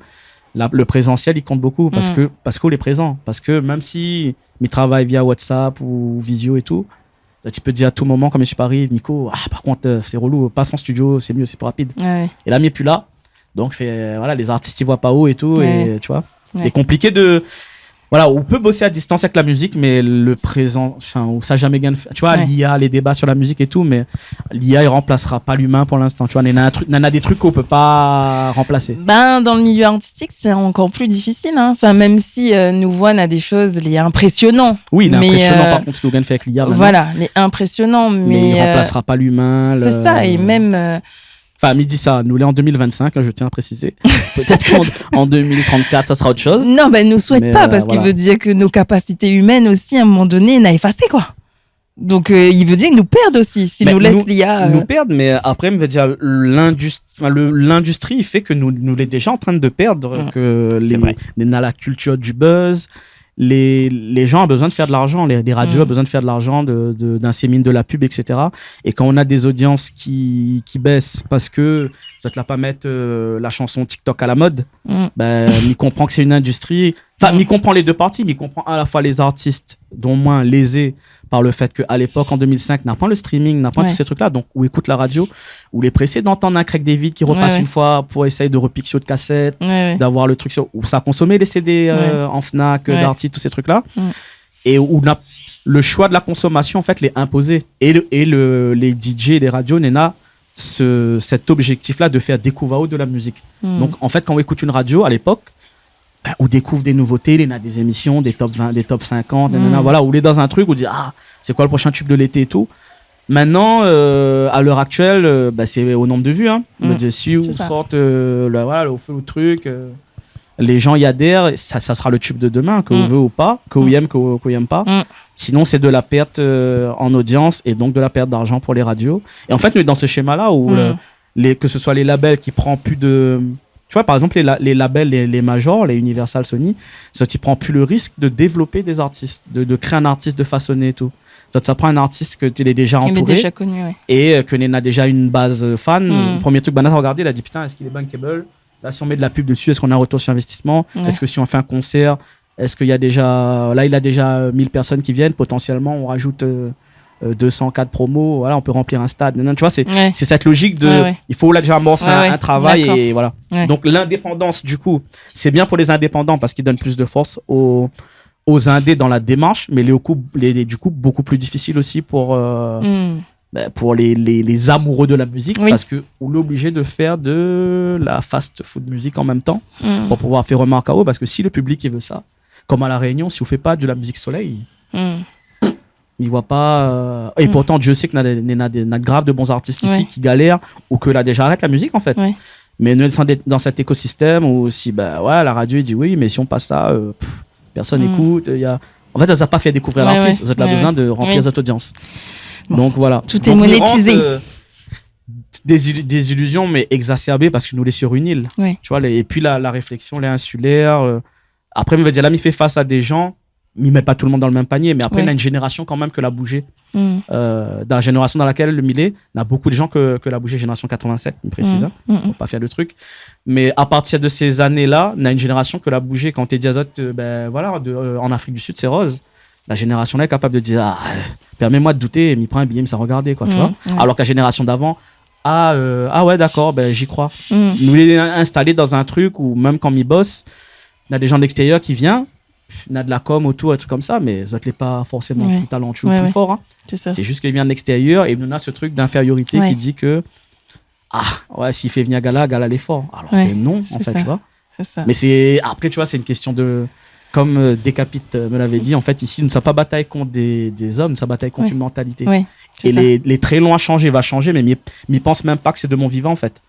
La, le prézansièl, i kont bonpé parske, parske ou lé prézan. Parske mèm si mi travay via WhatsApp ou visio é tout, la, ou pé dir a tout moman, kom mi sui pari, « Nico, ah, par kont, euh, sé relou, pas an studio, sé myé, sé pli rapid. » É la, mi lé pi la. Donk, fé, euh, voilà, lé zartis i voi pa ou é tout, é, tu vois. Lé konpliké de, voilà, ou pé bosé a distans avèk la mizik, mé le prézan, anfin, ou sa zamé gingn fé, tu vois, l'I A, lé déba sur la mizik é tout, mé l'I A i ranplasra pa l'humain pou l'instan, tu vois. Néna in truk, néna dé truk ou pé pa ranplasé. Bin, dan le milieu artistik, sé ankor pli difisil, hein. Anfin, mèm si, euh, nou voi, na dé shoz lé inprésionan. Oui, lé inprésionan, par kont, sak ou gingn fé avèk l'I A mintnan. Voilà, lé inprésionan, mé, euh, i ranplasra pa l'humain, sé sa, é mèm, euh, Anfin, mi di sa, nou lé an deux mille vingt-cinq, hein, je tiens à préciser. Pétèt k'an, an deux mille trente-quatre, sa sra ot shoz. Non, bin, nou souèt pa, euh, parske i vé dir ke nout kapasité imèn osi, a in moman doné, na éfasé, koi. Donk, euh, i vé dir ke nou pèrd osi, si nou lès l'I A, euh. Bin, nou pèrd, mé apré, mi vé dir, l'indus-, anfin, le, l'industri i fé ke nou, nou lé déza antrin de pèrd, ke lé, néna la kiltir du buzz, les, les gens ont besoin de faire de l'argent, les, les radios ont besoin de faire de l'argent, de, de, d'inséminer de la pub, et cetera. Et quand on a des audiences qui, qui baissent parce que zot la pa mèt, euh, la chanson TikTok à la mode, ben, mi konpran que c'est une industrie. Enfin, mi konpran les deux parties, mi konpran à la fois les artistes, dont moi, lésés par le fait que à l'époque, en deux mille cinq, na pas le streaming, na pas tous ces trucs-là, donc ou écoute la radio, ou lé présé d'antann in Craig David qui repasse une fois pour essayer de repiquer sur de cassette, d'avoir le truc sur, ou sa konsom les C D, euh, en Fnac, euh, d'artistes, tous ces trucs-là. Et ou na, le choix de la consommation, en fait, lé imposé. Et le, et le, les D J, les radios, néna ce, cet objectif-là de faire découvrir de la musique. Donc, en fait, quand on écoute une radio, à l'époque, ben, on découvre des nouveautés, il y a des émissions, des top vingt, des top cinquante, nanana, voilà, on est dans un truc, on dit, ah, c'est quoi le prochain tube de l'été et tout. Maintenant, euh, à l'heure actuelle, euh, ben, c'est au nombre de vues, hein. C'est ça. Si ou sort, euh, le, voilà, ou fé le truc, euh, les gens y adhèrent, ça, ça sera le tube de demain, que ou veut ou pas, que ou aime, que, que ou aime pas. Sinon, c'est de la perte, euh, en audience et donc de la perte d'argent pour les radios. Et en fait, on est dans ce schéma-là où le, les, que ce soit les labels qui prennent plus de, tu vois, par exemple, les la-, les labels, les, les majors, les Universal, Sony, ça, tu prends plus le risque de développer des artistes, de, de créer un artiste de façonné et tout. Ça, ça prend un artiste que tu es déjà entouré et, euh, que néna déjà une base, euh, fan. Le premier truc, banna la regardé, la di, putain, est-ce qu'il est bankable ? Là, si on met de la pub dessus, est-ce qu'on a un retour sur investissement ? Est-ce que si on fait un concert, est-ce qu'il y a déjà, là, il a déjà mille personnes qui viennent, potentiellement, on rajoute, euh, euh, deux cents cas de promo, voilà, on peut remplir un stade. Non, tu vois, c'est, c'est cette logique de, il faut là déjà amorcer un, un travail et voilà. Donc, l'indépendance, du coup, c'est bien pour les indépendants parce qu'ils donnent plus de force aux, aux indés dans la démarche, mais les, au coup, les, les, du coup, beaucoup plus difficile aussi pour, euh, ben, pour les, les, les amoureux de la musique, parce que on est obligé de faire de la fast food music en même temps pour pouvoir faire remarquer, parce que si le public, il veut ça, comme à La Réunion, si on fait pas de la musique soleil, il voit pas, euh, et pourtant, Dieu sait que na, na, na, na grave de bons artistes ici qui galèrent ou que la déjà arrête la musique, en fait. Mais nous, dans, dans cet écosystème où si, bah, ouais, la radio, il dit oui, mais si on passe ça, euh, pff, personne n'écoute, il y a, en fait, ça, ça pas fait découvrir l'artiste, ça a besoin de remplir cette audience. Bon, donc voilà. Tout est monétisé. Donc, nous, on rentre, euh, des il-, des illusions, mais exacerbées parce que nous, on est sur une île. Tu vois, les, et puis la, la réflexion, elle est insulaire, euh, après, mi vé dir, la, mi fé fas a dé jan, mi mèt pa tout le monde dans le même panier, mais après, na une génération quand même ke la boujé. Euh, dans la génération dans laquelle mi lé, na beaucoup de gens ke, ke la boujé, génération quatre-vingt-sept, mi précise, hein, pour pas faire de truc. Mais à partir de ces années-là, na une génération ke la boujé. Kan té di azot, euh, ben, voilà, de, euh, en Afrique du Sud, c'est rose. La génération-là est capable de dire, ah, euh, permets-moi de douter, mi pran in biyé, mi sa regardé, quoi, tu vois. Alors que la génération d'avant, ah, euh, ah ouais, d'accord, ben, j'y crois. Nou lé in-, installé dans un truc où même kan mi bos, na des gens de l'extérieur qui viennent, na de la com autour, un truc comme ça, mais zot lé pa forcément plus talentueux ou plus fort, hein. C'est ça. C'est juste qu'ils viennent de l'extérieur et nou na ce truc d'infériorité qui dit que, ah, ouais, si i fé vnir gala, gala lé for. Alors que non, en fait, tu vois. C'est ça. Mais c'est, après, tu vois, c'est une question de, comme, euh, Décapite, euh, me l'avait dit, en fait, ici, nou sa pa batay kont des, des hommes, nou sa batay kont une mentalité. Et les, les très longs à changer, va changer, mais mi, mi pans même pas que c'est de mon vivant, en fait.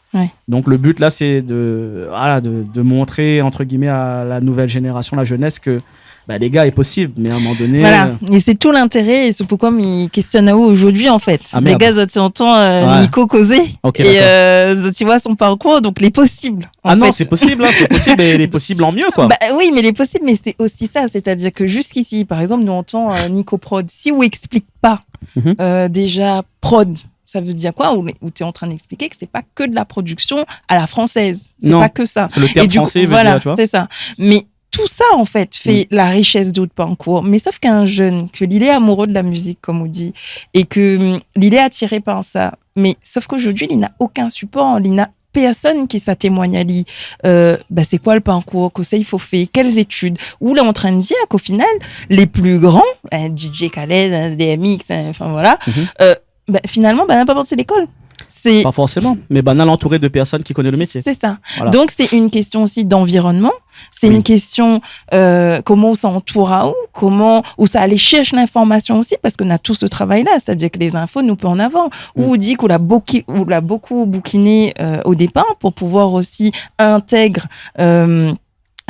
Donc, le but, là, c'est de, voilà, de, de montrer, entre guillemets, à la nouvelle génération, la jeunesse, que, bah, les gars, est possible, mais à un moment donné, euh, et c'est tout l'intérêt, et c'est pourquoi mi questionn aou aujourd'hui, en fait. Ah, merde. Les gars, zot i antann, euh, Nico kozé, et, euh, zot i voi son parcours, donc il est possible, en fait. Ah non, c'est possible, hein, c'est possible, et il est possible en mieux, quoi. Bah oui, mais il est possible, mais c'est aussi ça, c'est-à-dire que jusqu'ici, par exemple, nou antann, euh, Nico Prod, si ou explique pas, euh, déjà prod, ça veut dire quoi ? Ou, ou t'es en train d'expliquer que c'est pas que de la production à la française. C'est pas que ça. Non, c'est le terme français, veut dire, tu vois. Et du coup, voilà, c'est ça. Mais tout ça, en fait, fait la richesse de out parcours. Mais sauf qu'un jeune, ke li lé amoureux de la musique, comme on dit, et que, hum, li lé attiré par ça, mais sauf qu'aujourd'hui, li na aucun support, li na personne ki sa témoigne ali, euh, bah, c'est quoi le parcours, kosa i fo fé, quelles études, ou lé en train de dire qu'au final, les plus grands, hein, D J Khaled, hein, D M X, hein, enfin voilà, euh, bah, finalement, bah, na pa parti lékol. C'est... Pas forcément, mais banna lé antouré de personnes qui connaissent le métier. C'est ça. Voilà. Donc, c'est une question aussi d'environnement. C'est une question, euh, koman ou sa antour aou, koman ou sa alé shèrsh l'information aussi, parce qu'on a tout ce travail-là, c'est-à-dire que les infos nou pé en avant. Ou di k'ou la boki-, ou la beaucoup boukiné, euh, au départ pour pouvoir aussi intègre, euh,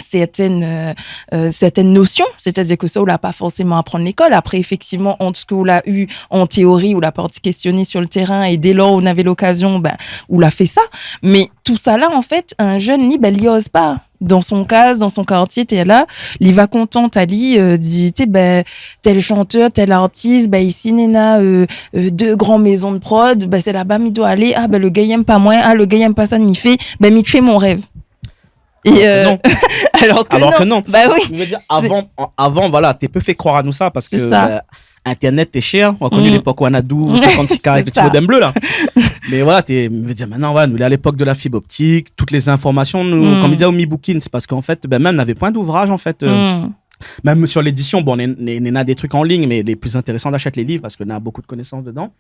certaines, euh, euh, certaines notions, c'est-à-dire que sa, ou la pa forcément aprann lékol. Après, effectivement, ant sak ou la u an téori, ou la parti questionner sur le terrain, et dès lors ou navé l'occasion, ben, ou la fé sa. Mais tout ça là, en fait, un jeune, li, ben, li oz pa. dan son kaz, dan son kartié, té la, li va kontant ali, euh, di, té, ben, tel shantèr, tel artis, ben, isi, néna, euh, euh, dé gran mézon de prod, ben, sé laba mi doi alé, ah, ben, le gars i èm pa moin, ah, le gars i èm pa sa mi fé, ben, mi tué mon rèv. É, euh, alor ke non. Alor ke non. Ba oui. Mi vé dir, avan, an-, avan, voilà, té pé fé kroir anou sa parske, ben, Internet té shèr. Ou la koni lépok Wanadoo, cinquante-six K, avèk le ti modem blé la. Mé voilà, té, mi vé dir, mintnan, voilà, nou lé a lépok de la fibre optique, tout lé zinformasion, nou, konm i di, mi boukine, sé parske an fèt, ben, mèm, navé poin d'ouvraz, an fèt, euh, mèm sur l'édition, bon, néna, néna dé trik an lign, mé lé pli intérésan d'ashèt lé liv parske néna bonpé de konésans dedan.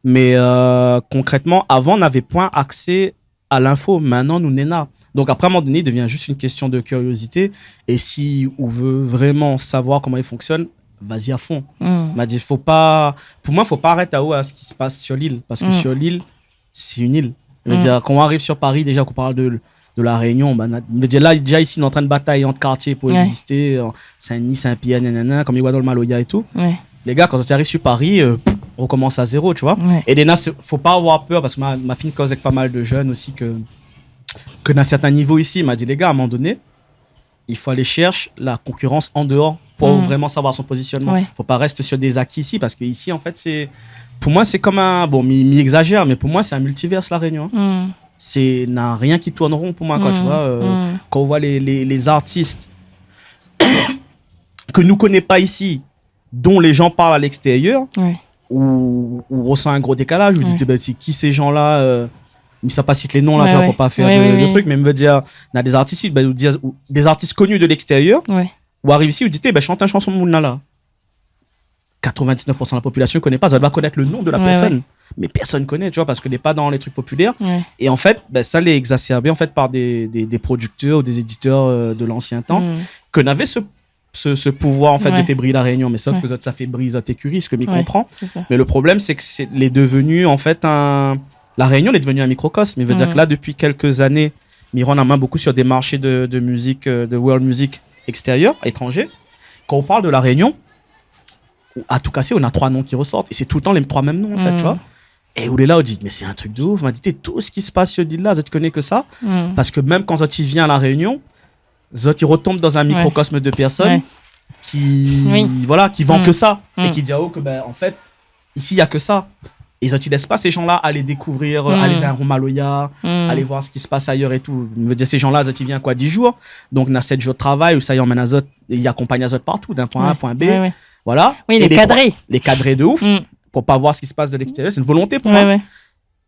Mé, euh, konkrètman, avan, navé poin aksé a l'info. Mintnan, nou néna. Donk apré, a in moman doné, i devien zis in késtion de kiriozité. É si ou vé vréman savoir koman i fonksione, vas-y à fond. Ma di, fo pa, pou moin, fo pa arèt aou a sak i spas sur lil. Parske sur lil, sé in il. Mi vé dir, kan ou ariv sur Paris, déza, kan ou parl de, de La Réunion, ben, na-, mi vé dir, la, déza, isi, nou lé antrin batay ant kartié pou égzisté, an Saint-Denis, Saint-Pierre, nanana, konm i voi dan le maloya é tout. Lé gars, kan zot i ariv sur Paris, euh, pff, i rokomans a zéro, tu vois. É néna, sé, fo pa avoir pèr, parske ma, ma fine koz avèk pa mal de jenn osi ke, ke néna sèrtin nivo isi, ma di, lé gars, a in moman doné, i fo alé shèrsh la konkirans an déor pou vréman savoir son pozisioneman. Fo pa rès sur dé zaki isi, parske isi, an fèt, sé, pou moin, sé konm in, bon, mi, mi égzazèr, mé pou moin, sé in miltivèrs, La Réunion, hein. Sé, na rien ki tourn ron pou moin, koi, tu vois, euh, kan ou voi lé, lé, lé zartis ke nou koné pa isi, dont les gens parlent à l'extérieur, ou, ou resan in gro dékalaz, ou di, ben, sé ki sé jan-la, euh, mi sa pa sit lé non la, tu vois, pou pa fé de, de trik, mé mi vé dir, na dé zartis, ben, ou di, ou, dé zartis koni de l'extérieur, ou ariv isi, ou di, ben, shant in shanson moun la la. Quatre-vingt-dix-neuf pour cent de la population i koné pa, zot va konèt le nom de la personne, mé pèrsone i koné, tu vois, parske lé pa dan lé trik popilèr. É an fèt, ben, sa lé égzasèrbé, an fèt, par dé, dé, dé produktèr ou dé zéditèr, euh, de l'ansien tan, ke navé se se, se pouvoir, an fèt, de fé briy La Réunion, mé sof ke zot, sa fé briy zot ékiri, sak mi konpran. Mé le problèm, sé ke sé, lé devenu, an fèt, in, La Réunion lé devenu in mikrokosm. I vé dir ke la, dopi kèk zané, mi rann la min bonpé sur dé marshé de, de mizik, euh, de world music extérieur, étranzé. Kan ou parl de La Réunion, ou, a tou kasé, ou na troi non ki resort. É sé toultan lé troi mèm non, an fèt, tu vois. É ou lé la, ou di, mé sé in trik de ouf. Ma di, té, tout sak i spas sur lil la, zot i koné ke sa. Parske mèm kan zot i vien La Réunion, zot i retonm dan in mikrokosm de pèrsone ki, voilà, ki van ke sa. É ki di aou ke, ben, an fèt, isi, na ke sa. É zot i lès pa sé jan-la alé dékouvrir, alé dan in ron maloya, alé voir sak i spas ayèr é tout. Mi vé dir, sé jan-la, zot i vien koi, dix jours. Donk, na sèt jour de travay, ousa i amenn azot, i akonpagn azot partou, d'in poin A a in poin B. Voilà. Oui, lé kadré. Lé kadré de ouf. Pou pa voir sak i spas de l'extérieur, sé in volonté pou moin.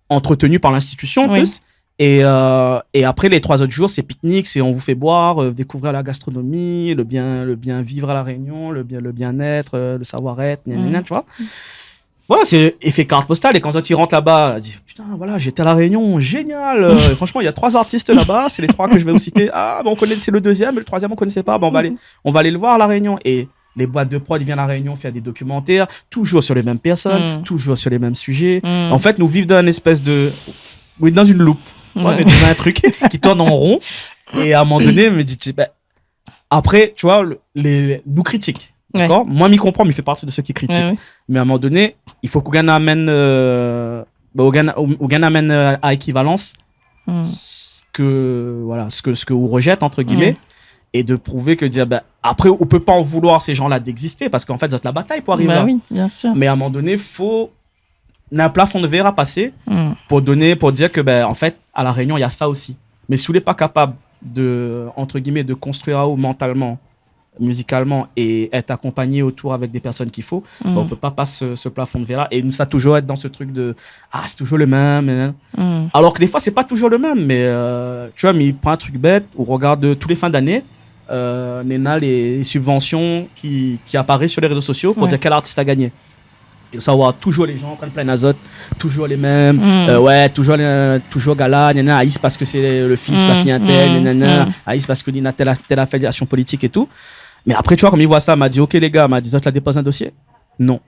Entretenu par l'institution, en plus. Et, euh, et après, les trois autres jours, c'est pique-nique, c'est on vous fait boire, euh, découvrir la gastronomie, le bien, le bien vivre à La Réunion, le bien, le bien-être, euh, le savoir-être, gna, gna, gna, tu vois. Voilà, c'est effet carte postale. Et kan zot i rant laba, i di, putain, voilà, j'étais à La Réunion, génial. Euh, franchement, il y a trois artistes là-bas, c'est les trois que je vais vous citer. Ah, bon, on connaît, c'est le deuxième, mais le troisième, on connaissait pas. Bon, on va aller, on va aller le voir, La Réunion. Et les boîtes de prod viennent à La Réunion faire des documentaires, toujours sur les mêmes personnes, toujours sur les mêmes sujets. En fait, nou viv dan in espès de, oui, dan in loup. Ouais, mé dan in trik ki tourn an ron. É a in moman doné, mi di, ben, apré, tu vois, le, lé, nou kritik, d'accord ? Moin, mi konpran, mi fé parti de sak i kritik. Mé a in moman doné, i fo ke ou gingn amenn, euh, ben, ou gingn, ou, ou gingn amenn, euh, a ékivalans sak, voilà, sak, sak ou rejèt, entre guillemets, é de prouv ke dir, ben, apré, ou pé pa an vouloir sé jan-la d'exister, parske an fèt, zot la batay pou ariv la. Mé a in moman doné, fo, na in plafon de vèr a pasé pou doné, pou dir ke, ben, an fèt, a La Réunion, il y a ça aussi. Mé si ou lé pa kapab de, entre guillemets, de konstruir aou mantalman, mizikalman é èt akonpagné otour avèk dé pèrsone k'i fo, ben, ou pé pa pas se, se plafon de vèr-la. É nou sa toujour èt dan se trik de, ah, sé toujour le mèm, nanana. Alor ke défoi, sé pa toujour le mèm, mé, euh, tu vois, mi pran in trik bèt, ou rogard tout lé fin d'ané, euh, néna lé sibvansion ki, ki aparèt sur lé rézo sosio pou dir kèl artis la gagné. É sa, ou voi toujour lé jan antrin plinn azot, toujour lé mèm, euh, ouais, toujour lé, toujour gala, nanana, ah, sé parske sé le fis, la fiy intèl, nanana, ah, sé parske li na tèl, tèl afiliasion politik é tout. Mé apré, tu vois, kom mi voi sa, ma di, OK, lé gars, ma di, zot la dépoz in dosié ? Non.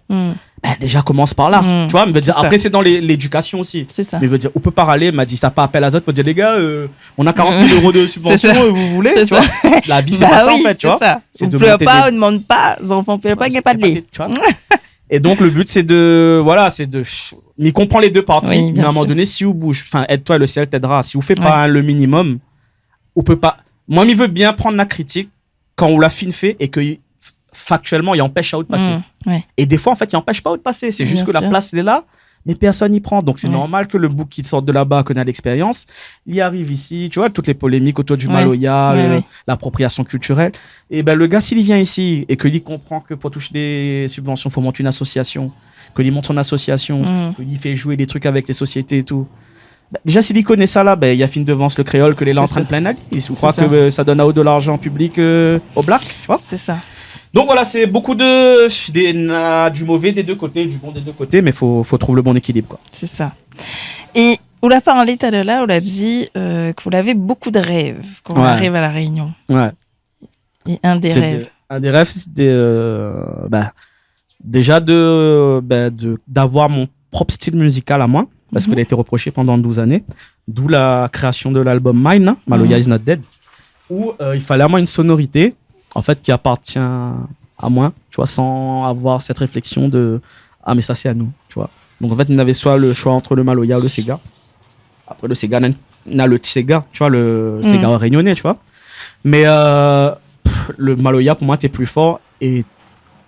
Ben, déja, komans par la. Tu vois, mi vé dir, sé sa. Apré, sé dan lé, lédikasion osi. Sé sa. Mé mi vé dir, ou pé pa alé, ma di, sa pa apèl azot pou dir, lé gars, euh, on a quarante mille euros de subvention, euh, vous voulez, tu vois. La vi, sé pa sa, an fèt, tu vois. Sé de monter des... Ou plèr pa, ou demann pa, zanfan i plèr pa, gingn pa de lé. Tu vois. É donk, le but, sé de, voilà, sé de, mi konpran lé dé parti, mé a in moman doné, si ou bouz, anfin, aide-toi et le ciel t'aidera. Si ou fé pa, hein, le minimum, ou pé pa, Moin, mi vé bien pran la kritik kan ou la fine fé é ke, faktuèlman, i anpèsh aou de pasé. Mm, ouais. É défoi, an fèt, i anpèsh pa aou de pasé. Sé zis ke la plas lé la, mé pèrsone i pran. Donk, sé normal ke le boug ki sort de laba, koné lèkspérians, li ariv isi, tu vois, tout lé polémik otour du maloya, le, l'apropriasion kiltirèl. É bin, le gars, si li vien isi é ke li konpran ke pou toush dé sibvansion, fo mont in asosiasion, ke li mont son asosiasion, ke li fé zoué dé trik avèk lé sosiété é tou. Bin, déza, si li koné sa la, bin, li la fine devans le kréol ke lé la an trin de plinn ali. Li kroi ke, euh, sa i donn aou de larzan piblik, euh, o blak, tu vois. Sé sa. Donk voilà, sé bonpé de, dé, na du mové dé dé koté, du bon dé dé koté, mé fo, fo trouv le bon ékilib, koi. Sé sa. É ou la parl talèr la, ou la di, euh, ke ou lavé bonpé de rèv kan ou la ariv La Rényon. Ouais. É in dé rèv. Sé de, in dé rèv, sé de, euh, bin, déza de, bin, de, d'avoir mon prop stil mizikal amoin, parske li la été reproché pandan douz ané, d'où la kréasion de l'album Mine, hein, Maloya is not dead, où, euh, i falé amoin in sonorité, an fèt, ki apartien amoin, tu vois, san avoir sèt réfléksion de, ah, mé sa, sé anou, tu vois. Donk, an fèt, navé soi le shoi ant le maloya ou le séga. Apré, le séga, na, na le ti séga, tu vois, le séga rényoné, tu vois. Mé, euh, pff, le maloya, pou moin, té pli for é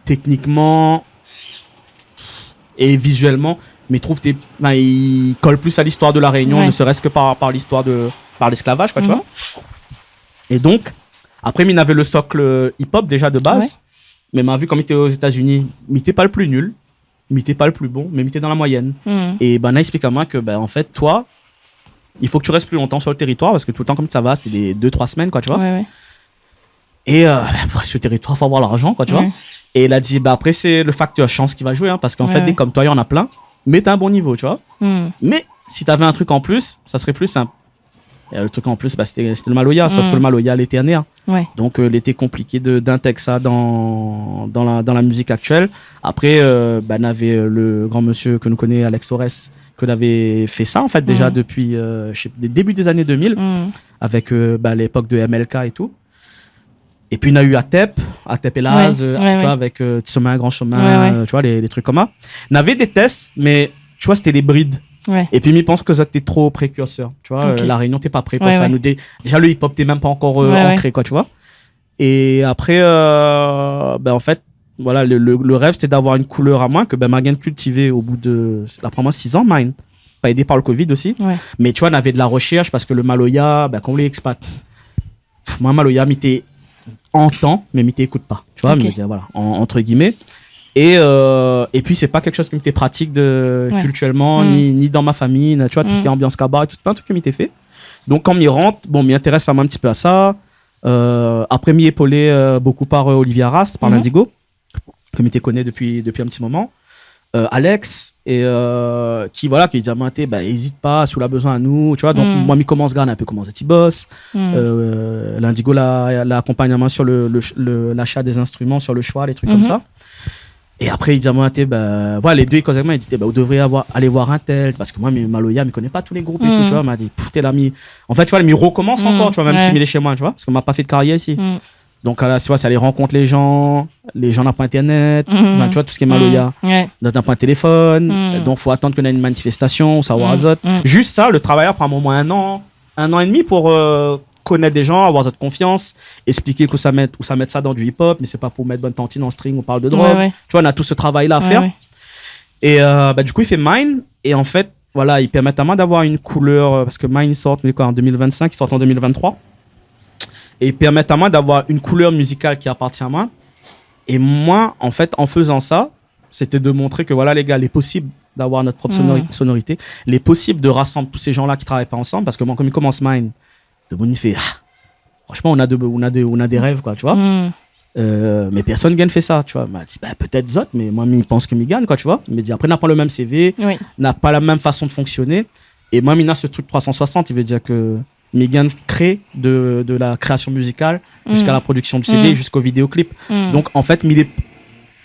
téknikman é vizuèlman, mi trouv té, bin, i kol pli a listoir de La Rényon, ne serait-ce que par, par listoir de, par lésklavaj, koi, tu vois. É donk, apré, mi navé le sokl hip-hop déza de baz, mé ma vi, kom mi té Ozetazini, mi té pa le pli nul, mi té pa le pli bon, mé mi té dan la moiyèn. É banna la ésplik amoin ke, bin, an fèt, toi, i fo ke tu rès pli lontan sur le téritoir, parske toultan, kom sa va, sété dé, dé, troi semèn, koi, tu vois. Ouais, ouais. É, euh, bin, pou rès sur le téritoir, fo avoir larzan, koi, tu vois. Ouais. É la di, bin, apré, sé le faktèr shans ki va zoué, hein, parske an fèt, dé kom toi, néna plin, mé na in bon nivo, tu vois. Mé si navé in trik an plis, sa sré pli sinp. É le trik an plis, bin, sété, sété le maloya, sof ke le maloya, lé tèrnièr. Ouais. Donk, euh, lété konpliké de, d'intèg sa dan, dan la, dan la mizik aktièl. Apré, euh, bin, navé, euh, le gran mésyé ke nou koné, Alex Torres, ke lavé fé sa, an fèt, déza dopi, euh, je sais, dé, début des années deux mille, avèk, euh, bin, lépok de M L K é tou. É pi, na u Atep, Atep é Laz, euh, tu vois, avèk, euh, Ti Shomin, Gran Shomin, euh, tu vois, lé, lé trik konmsa. Navé dé tès, mé, tu vois, sété dé brid. Ouais. É pi, mi pans ke sa té tro prékirsèr, tu vois, euh, La Rényon té pa pré pou sa. Nou, dé-, déza, le hip-hop té mèm pa ankor, euh, ankré, koi, tu vois. É apré, euh, bin, an fèt, voilà, le, le, le rèv, sété d'avoir in koulèr amoin ke, bin, ma gingn kiltivé o bout de, la pran amoin siz an, Mine. Pa édé par le covid osi. Ouais. Mé, tu vois, navé de la reshèrsh parske le maloya, bin, kan ou lé ekspat, pff, moin, maloya, mi té antan, mé mi té ékout pa. Tu vois, mi vé dir, voilà, an, entre guillemets. É, euh, é pi, sé pa kékshoz ke mi té pratik de, kiltirèlman, ni, ni dan ma famiy, na, tu vois, tout sak lé anbians kabar é tou, sé pa in trik ke mi té fé. Donk, kan mi rant, bon, mi intérès amoin in ti pé a sa. Euh, apré, mi lé épolé, euh, bonpé par, euh, Olivier Arras, par Lindigo, ke mi té koné dopi, dopi in ti moman. Euh, Alex, é, euh, ki, voilà, ki di amoin, té, bin, ézit pa, si ou la bezoin anou, tu vois. Donk, moin, mi komans gard in pé koman zot i bos. Euh, Lindigo la, la akonpagn amoin sur le, le, le, l'achat des instruments, sur le choix, lé trik konmsa. É apré, li di amoin, té, bin, voilà, lé dé, i koz avèk moin, li di, té, bin, ou devré avoir, alé voir in tèl, parske moin, mi, maloya, mi koné pa tout lé group é tou, tu vois. Ma di, pff, té la, mi, an fèt, tu vois, mi rekomans ankor, tu vois, mèm si mi lé shé moin, tu vois, parske ma pa fé de karièr isi. Donk, la, tu vois, sé alé rankont lé jan, lé jan na pa internet, enfin, tu vois, tout sak lé maloya. Ouais. Na, na pa téléfone, donk fo atann ke na in manifestasion, savoir azot. Zis sa, le travay la pran amoin in an, in an é demi pou, euh, konèt dé jan, avoir zot konfians, ésplik ousa mèt, ousa mèt sa dan du hip-hop, mé sé pa pou mèt bann tantine an string ou parl de drog. Ouais, ouais. Tu vois, na tout se travay la a fèr. Ouais, ouais. É, euh, bin, du kou, li fé Mine, é an fèt, voilà, li pèrmèt amoin d'avoir in koulèr, euh, parske Mine i sort, mé koi, an deux mille vingt-cinq, i sort an deux mille vingt-trois. É li pèrmèt amoin d'avoir in koulèr mizikal ki apartien amoin. É moin, an fèt, an fézan sa, sété de montré ke, voilà, lé gars, lé posib d'avoir nout prop sonori-, sonorité, lé posib de rasanm tout sé jan la ki travay pa ansanm, parske moin, kom mi komans Mine, demoun i fé, ah, franshman, ou na de, ou na de, ou na dé rèv, koi, tu vois. Euh, mé pèrsone i gingn fé sa, tu vois. Ma di, bin, pétèt zot, mé moin, mi pans ke mi gingn, koi, tu vois. Mi di, apré, na pa le mèm C V, na pa la mèm fason de fonksioné. É moin, mi na se trik trois cent soixante, i vé dir ke mi gingn kré de, de la kréasion mizikal ziska la prodiksion du C D, zisko vidéoklip. Donk, an fèt, mi lé,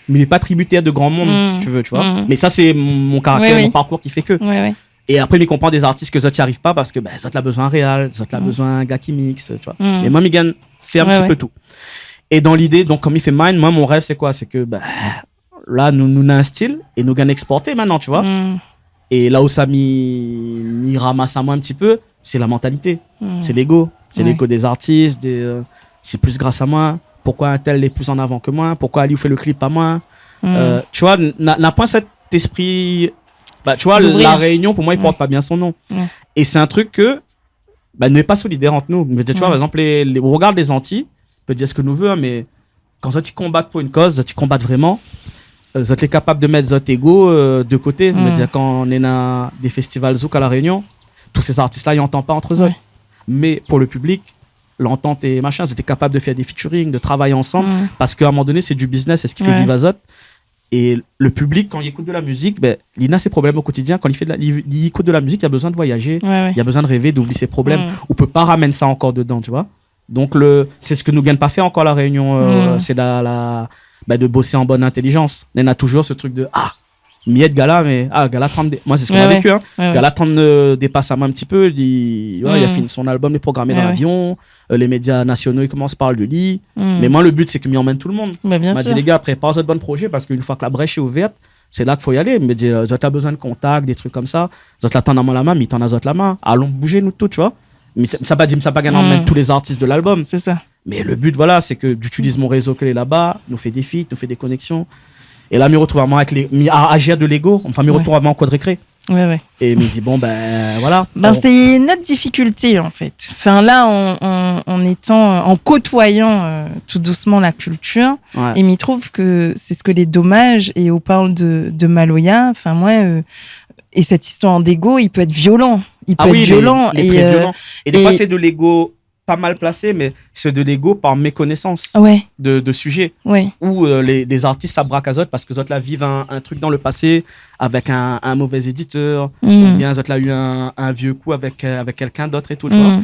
mi lé pa tribitèr de gran moun, si tu veux, tu vois. Mé sa, sé mon, mon karaktèr, mon parkour ki fé ke. Ouais, ouais. É apré, mi konpran dé zartis ke zot i ariv pa parske, bin, zot la bezoin réal, zot la bezoin gars ki mix, tu vois. É moin, mi gingn fé in ti pé tout. É dan lidé, donk, kom mi fé Mine, moin, mon rèv, sé koi ? Sé ke, bin, la, nou, nou na in stil é nou gingn éksporté mintnan, tu vois. É la ousa mi, mi ramas amoin in ti pé, sé la mantalité, sé légo. Sé légo dé zartis, dé, euh, sé plis gras a moin. Poukoi in tèl lé plis an avan ke moin ? Poukoi ali i fé le klip pa moin ? Euh, tu vois, na, na poin sèt éspri, bah, tu vois, La Réunion, pou moin, i port pa bien son non. É sé in trik ke, bah, nou lé pa solidèr ant nou. Mi vé dir, tu vois, par égzanp, lé, lé, ou rogard lé Zantiy, nou pé dir sak nou vé, in, mé kan zot i konbat pou in koz, zot i konbat vréman, euh, zot lé kapab de mèt zot égo, euh, de koté. Mi vé dir, kan néna dé festival zouk a La Réunion, tout sé zartis-la i antann pa ant zot. Mé pou le piblik, lantant é machin, zot lé kapab de fé dé featuring, de travay ansanm, parske a in moman doné, sé du business, sé sak i fé viv azot. É le piblik, kan li ékout de la mizik, bin, li na sé problèm o kotidien. Kan li fé de la, li, li ékout de la mizik, li na bezoin de voyajé, li na bezoin de rèvé, d'oubli sé problèm. Ou pé pa ramèn sa ankor dedan, tu vois. Donk, le, sé sak nou gingn pa fé ankor La Réunion, euh, sé la, la, bin, de bosé an bone intélizans. Néna touzour se trik de, ah, mi èd gars-la, mé, ah, gars-la tann dé-, moin, sé sak moin la véki, in. Gars-la tann, euh, dépas amoin in ti pé, li, ouais, li la fine son album, li lé programé dan lavion, euh, lé média nasiono i komans parl de li. Mé moin, le bi, sé ke mi amèn tout le moun. Bin, bien sir. Ma di, lé gars, prépar zot bann projé, parske in foi ke la brèsh lé ouvèrt, sé la k'i fo alé. Mi di, euh, zot la bezoin de kontak, dé trik konmsa, zot la tann amoin la min, mi tann azot la min. Alon bouzé, nou tout, tu vois. Mé sa, sa pa di, sa pa gingn amèn tout lé zartis de lalbom. Sé sa. Mé le bi, voilà, sé ke d'utiliz mon rézo ke lé laba, nou fé dé feat, nou fé dé konéksion. É la, mi rotrouv amoin avèk lé, mi a, a zèr de légo, anfin, mi rotrouv amoin an kour de rékré. Ouais, ouais. É mi di, bon, bin, voilà. Bin, sé in ot difikilté, an fèt. Anfin, la, an, an, an étan, an kotoiyan, euh, tout dousman la kiltir, é mi trouv ke sé sak lé domaz, é ou parl de, de maloya, anfin, moin, euh, é sèt istoir d'égo, li pé èt violan. Li pé èt violan, lé, lé tré violan. É défoi, sé de légo pa mal plasé, mé sé de légo par mékonésans de, de sujé. Ou, euh, lé, lé zartis sa brak azot parske zot la viv in, in trik dan le pasé avèk in, in mové éditèr, oubien zot la u in, in vié kou avèk, euh, avèk kèlkin d'ot é tout, tu vois.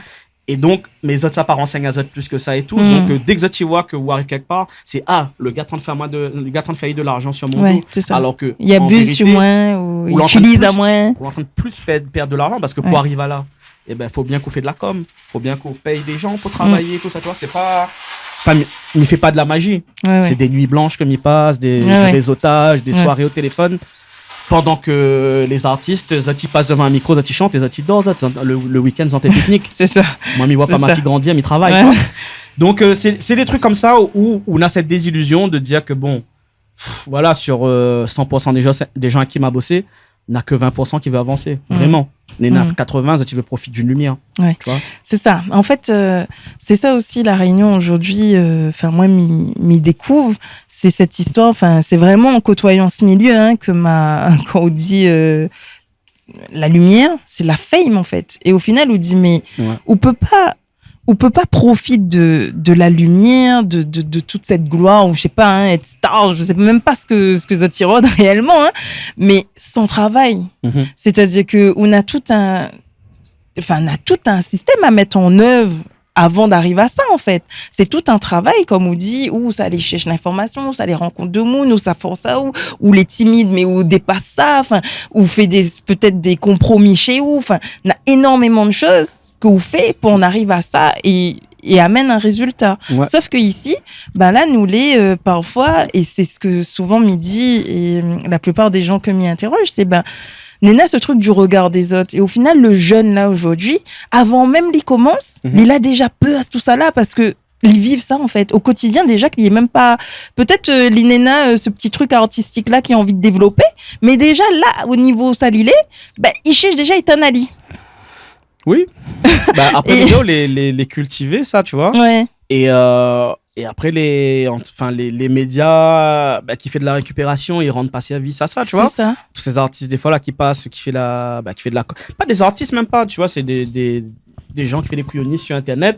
É donk, mé zot sa pa ransègn azot plis ke sa é tout. Donk, euh, dèk zot i voi ke ou ariv kèk par, sé, ah, le gars tann fé amoin de, le gars tann fé de larzan sur mon do. Sé sa. Alor ke, i abiz sur moin, ou i utiliz amoin. Ou lé antrinn plis pèrd, pèrd de larzan parske pou ariv a la, é bin, fo bien k'ou fé de la kom, fo bien k'ou pèy dé jan pou travay, tout sa, tu vois, sé pa, anfin, mi, mi fé pa de la mazi. Sé dé nuit blansh ke mi pas, dé, dé rézotaz, dé soiré o téléfone, pandan ke lé zartis, zot i pas dovan in mikro, zot i shant, é zot i dor, zot, zot, le, le week-end, zot lé piknik. Sé sa. Moin, mi voi pa ma fiy grandir, mi travay, tu vois. Donk, euh, sé, sé dé trik konmsa ou, ou na sèt dézilizion de dir ke, bon, pff, voilà, sur, euh, san pour san dé jan, dé jan avèk ki ma bosé, na ke vin pour san ki vé avansé, vréman. Néna katrovin, zot i vé profit d'in limièr, tu vois. Sé sa. An fèt, euh, sé sa osi La Rénion zordi, euh, anfin, moin, mi, mi dékouv, sé sèt istoir, anfin, sé vréman an kotoiyan se milié, in, ke ma, kan ou di, euh, la limièr, sé la fame, an fèt. É o final, ou di, mé ou pé pa ou pé pa profit de, de la limièr, de, de, de tout sèt gloir, ou mi sé pa, in, èt star, mi sé mèm pa sak, sak zot i rod réèlman, in, mé san travay. Sétadir ke ou na tout in, anfin, ou na tout in sistèm a mèt an èv avan d'ariv a sa, an fèt. Sé tout in travay, kom ou di, ou sa alé shèrsh linformasion, ou sa alé rankont demoun, ou sa fors aou, ou lé timid, mé ou dépas sa, anfin, ou fé dé, pétèt dé konpromi shé ou, anfin, na énormeman de shoz ke ou fé pou ou ariv a sa é, é amèn in rézilta. Sof ke isi, bin la, nou lé, euh, parfoi, é sé sak souvan mi di, é, euh, la plipar dé jan ke mi interoj, sé, bin, néna se trik du regard des autres. É o final, le jeune la, zordi, avan mèm li komans, li la déza pèr a tout sa la, parske li viv sa, an fèt, o kotidien, déza, ke li lé mèm pa, pétèt, euh, li néna, euh, se ti trik artistik la ke li anvi dévlopé, mé déza la, o nivo sa li lé, bin, li shèrsh déza étinn ali. Oui. Ba, apré, lé, lé, lé kiltivé, sa, tu vois. É, euh, é apré, lé, anfin, lé, lé média, ba, ki fé de la rékipérasion, i rann pa sèrvis a sa, tu vois. Sé sa. Tout sé zartis, défoi, la, ki pas, ki fé la, ba, ki fé de la ko-, pa dé zartis, mèm pa, tu vois, sé dé, dé, dé jan ki fé dé kouyonis sur Internet.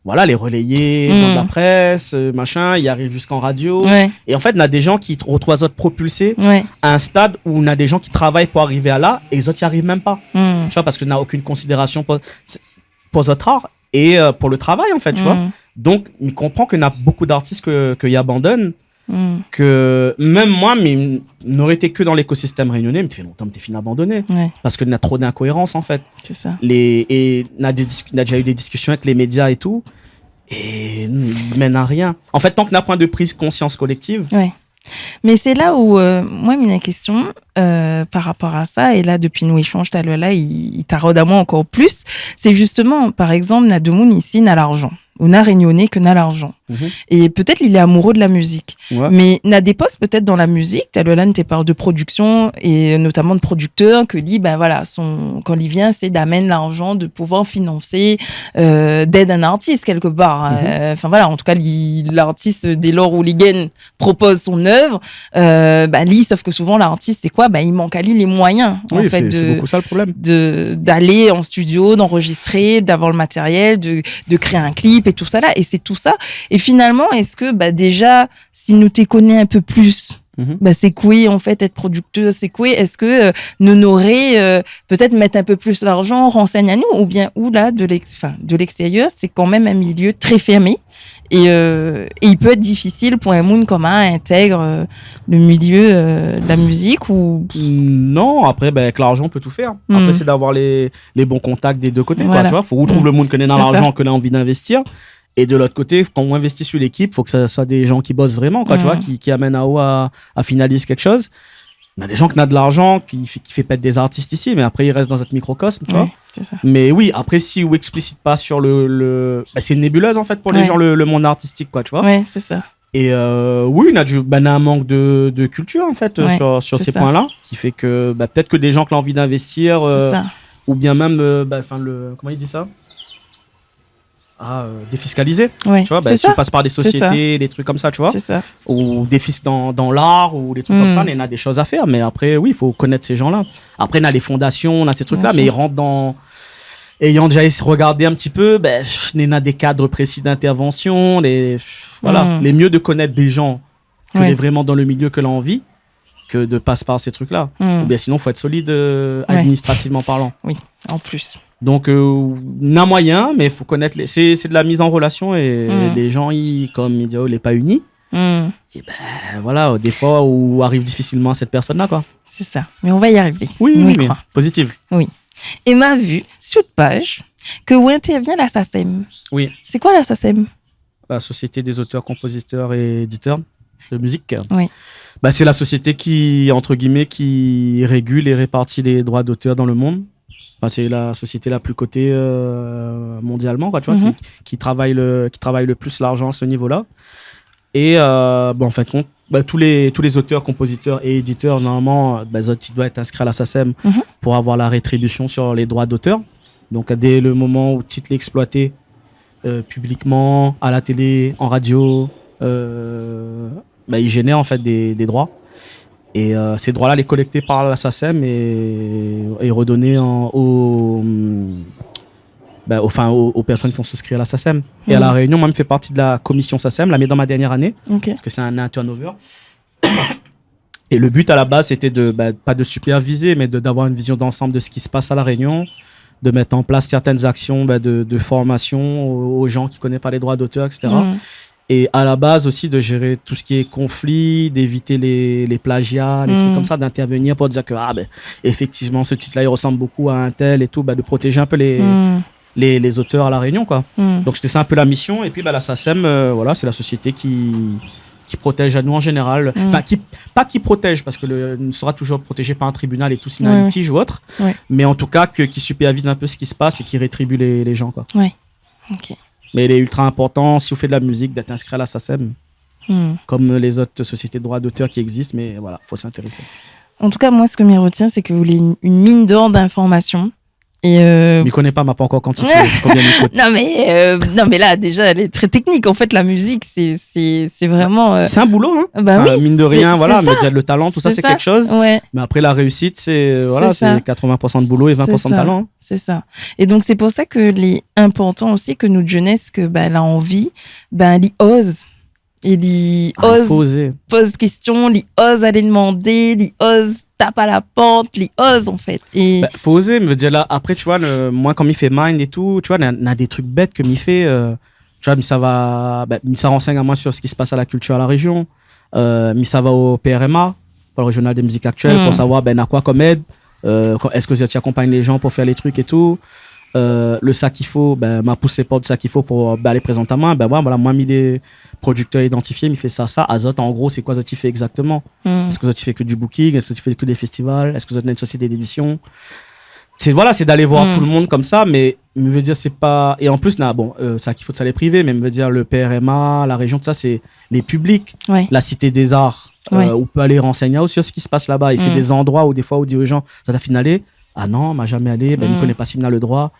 Voilà, lé relayé dan la près, euh, machin, i ariv ziska radio. É an fèt, na dé jan ki t-, rotrouv azot propilsé a in stad ousa na dé jan ki travay pou ariv a la, é zot i ariv mèm pa. Tu vois, parske na okinn konsidérasion pou, pou zot art é, euh, pou le travay, an fèt, tu vois. Donk, mi konpran ke na bonpé d'artis ke, ke i abandone, ke mèm moin, mi noré été ke dan lékosistèm rényoné, mi té fé lontan, mi té fine abandoné. Parske na tro d'inkoérans, an fèt. Sé sa. Lé, é na dé dis-, na déza u dé diskision avèk lé média é tout, é i mèn a rien. An fèt, tank na poin de priz konsians kolèktiv, Mé sé la ou, euh, moin, mi néna in késtion, euh, par rapor a sa, é la, dopi nout éshanj talèr la, i, i tarod amoin ankor plis. Sé zistoman, par égzanp, na demoun isi, na larzan. Ou na Rényoné ke na larzan. Mhm. É pétèt li lé amoureux de la mizik. Ouais. Mé na dé pos pétèt dan la mizik, talèr la nou té parl de prodiksion é notaman de prodiktèr, ke li, bin voilà, son, kan li vien, sé d'amenn larzan, de pouvoir finansé, euh, d'èd in artis kèlkepar. Mhm. Euh, anfin voilà, an tou ka, li, lartis, dé lor ou li gingn propoz son èv, euh, ba, li, sof ke souvan, lartis, sé koi ? Ba, i mank ali lé moiyin, an fèt, sé, sé bonpé sa le problèm. De, d'alé an studio, d'anrozistré, d'avoir le matériel, de, de kréé in klip é tousala. É sé tousa. É finalman, èske, ba, déza, si nou té koné in pé plis, mhm, ba, sé koi, an fèt, èt prodiktèr, sé koi ? Èske, euh, nou noré, euh, pétèt mèt in pé plis larzan, ransègn anou, oubien, ou la, de l'ex-, anfin, de l'extérieur, sé kan mèm in milié trè fèrmé. É, euh, é i pé èt difisil pou in moun konm aou intèg, euh, le milié, euh, de la mizik ou... Non, apré, bin, èk larzan, ou pé tou fèr. Hmm. Apré, sé d'avoir lé, lé bon kontak dé dé koté, koi, tu vois. Voilà. Fo ou trouv le moun ke néna larzan, ke la anvi d'invèstir. É de lot koté, kan ou invèsti su lékip, fo ke sa soi dé jan ki bos vréman, koi, tu vois, ki, ki amèn aou a, a finaliz kékshoz. Na dé jan ke na de larzan, ki fé, ki fé pèt dé zartis isi, mé apré, i rès dan zot mikrokosm, tu vois. Ouais, sé sa. Mé oui, apré, si ou eksplisit pa su le, le, ba, sé in nébilèz, an fèt, pou lé jan, le, le mond artistik, koi, tu vois. Ouais, sé sa. É, euh, oui, na du, ba, na in mank de, de kiltir, an fèt, euh, su, su sé poin-la, ki fé ke, ba, pétèt ke dé jan ke la anvi d'invèstir, euh, oubien mèm, euh, ba, anfin, le, koman i di sa ? Ah, euh, défiskalizé. Ouais, tu vois, ben, si ou pas par des sociétés, des trucs comme ça, tu vois, ou défis dans, dans l'art ou des trucs comme ça, néna dé shoz a fèr. Mé apré, oui, fo konèt sé jan-la. Apré, na lé fondasion, na sé truk-la, mé i rant dan, ayan déza rogardé in ti pé, ben, pff, néna dé kad prési d'intèrvansion, lé, pff, voilà. Lé mié de konèt dé jan ke lé vréman dan le milié ke la anvi, ke de pas par sé truk-la. Oubien sinon, fo èt solid, euh, administrativman parlan. Oui, an plis. Donk, euh, na moiyin, mé fo konèt lé, sé, sé de la miz an relasion é lé jan, i, kom i di, oh, lé pa ini. É ben, voilà, défoi, ou ariv difisilman a sèt pèrsone-la, koi. Sé sa. Mé ou va i arivé. Oui, oui, oui, pozitiv. Oui. É ma vi, su out paj, ke ou intèrvien la SACEM. Oui. Sé koi la SACEM ? La Société des auteurs, compositeurs et éditeurs de musique. Oui. Bah, c'est la société qui, entre guillemets, qui régule et répartit les droits d'auteur dans le monde. Enfin, c'est la société la plus cotée, euh, mondialement, quoi, tu vois, qui, qui travaille le, qui travaille le plus l'argent à ce niveau-là. Et, euh, bon, en fin de compte, bah, tous les, tous les auteurs, compositeurs et éditeurs, normalement, euh, bah, zot i doi èt inskri à la SACEM pour avoir la rétribution sur les droits d'auteur. Donc, dès le moment où le titre est exploité, euh, publiquement, à la télé, en radio, euh, bah, il génère en fait des, des droits. Et, euh, ces droits-là, les collectés par la SACEM et, et redonnés en, aux, bah, aux, enfin, aux, aux personnes qui ont souscrit à la SACEM. Et à La Réunion, moi, je fais partie de la commission SACEM, là, mais dans ma dernière année, parce que c'est un, un turnover. Et le but à la base, c'était de, bah, pas de superviser, mais de, d'avoir une vision d'ensemble de ce qui se passe à La Réunion, de mettre en place certaines actions, bah, de, de formation aux, aux gens qui connaissent pas les droits d'auteur, et cetera. Et à la base aussi de gérer tout ce qui est conflit, d'éviter les, les plagiats, les trucs comme ça, d'intervenir pour dire que, ah, ben, effectivement, ce titre-là, il ressemble beaucoup à un tel et tout, bah, de protéger un peu les, les, les auteurs à La Réunion, quoi. Donc, c'était ça un peu la mission. Et puis, bah, la SACEM, euh, voilà, c'est la société qui, qui protège à nous en général. Enfin, qui, pas qui protège, parce que le, on sera toujours protégé par un tribunal et tout, s'il y a un litige ou autre. Mais en tout cas, que, qui supervise un peu ce qui se passe et qui rétribue les, les gens, quoi. Ouais. Ok. Mais il est ultra important, si vous faites de la musique, d'être inscrit à la SACEM, comme les autres sociétés de droits d'auteur qui existent, mais voilà, faut s'intéresser. En tout cas, moi, ce que mi retien, sé ke ou lé une, une mine d'or d'informations. É, euh, mi koné pa, ma pa ankor kuantifié konbien mi kout. Non, mé, euh, non, mé la, déza, lé trè teknik. An fèt, la mizik, sé, sé, sé vréman, euh, sé in boulo, hein. Bah oui, mine de rien, voilà, mé déza, le talan, tout sa, sé kékshoz. Ouais. Mé apré, la réusit, sé, euh, voilà, sé quatre-vingts pour cent de boulot et vingt pour cent de talent, hein. Sé sa. É donk, sé pou sa ke lé inportan osi ke nout jenès, ke, ben, la anvi, ben, li oz. É li oz poz késtion, li oz alé demandé, li oz tap a la port, li oz, an fèt. É ben, fo ozé, mi vé dir la, apré, tu vois, le, moin, kan mi fé mine é tout, tu vois, na, na dé truk bèt ke mi fé, euh, tu vois, mi sava, ben, mi sa ransègn amoin sur ce qui se passe à la culture à La Réunion, euh, mi sava au P R M A, Pôle Régional de Musique Actuelle, pour savoir, ben, na koi kom èd, euh, ko-, èske zot i akonpagn lé jan pou fé lé truk é tout. euh, le sak i fo, bin, ma pous lé port sak i fo pou, bin, alé prézant amoin, bin, voilà, moin, mi lé prodiktèr idantifié, mi fé sa, sa, azot, an gro, sé koi zot i fé égzaktoman ? Hmm. Èske zot i fé ke du booking ? Èske zot i fé ke dé festival ? Èske zot néna in sosiété d'édition ? Sé, voilà, sé d'alé voir tout le monde konmsa, mé, mi vé dir, sé pa, é an plis, na, bon, euh, sak i fo, sa lé privé, mé mi vé dir, le P R M A, la région, tousa, sé lé piblik. Ouais. La Cité des Arts, euh, ou pé alé ransègn aou sur sak i pas laba. É sé dé zandroi ousa défoi ou di o jan, zot la fine alé, ah non, ma zamé alé, bin, mi koné pa si mi néna le droi.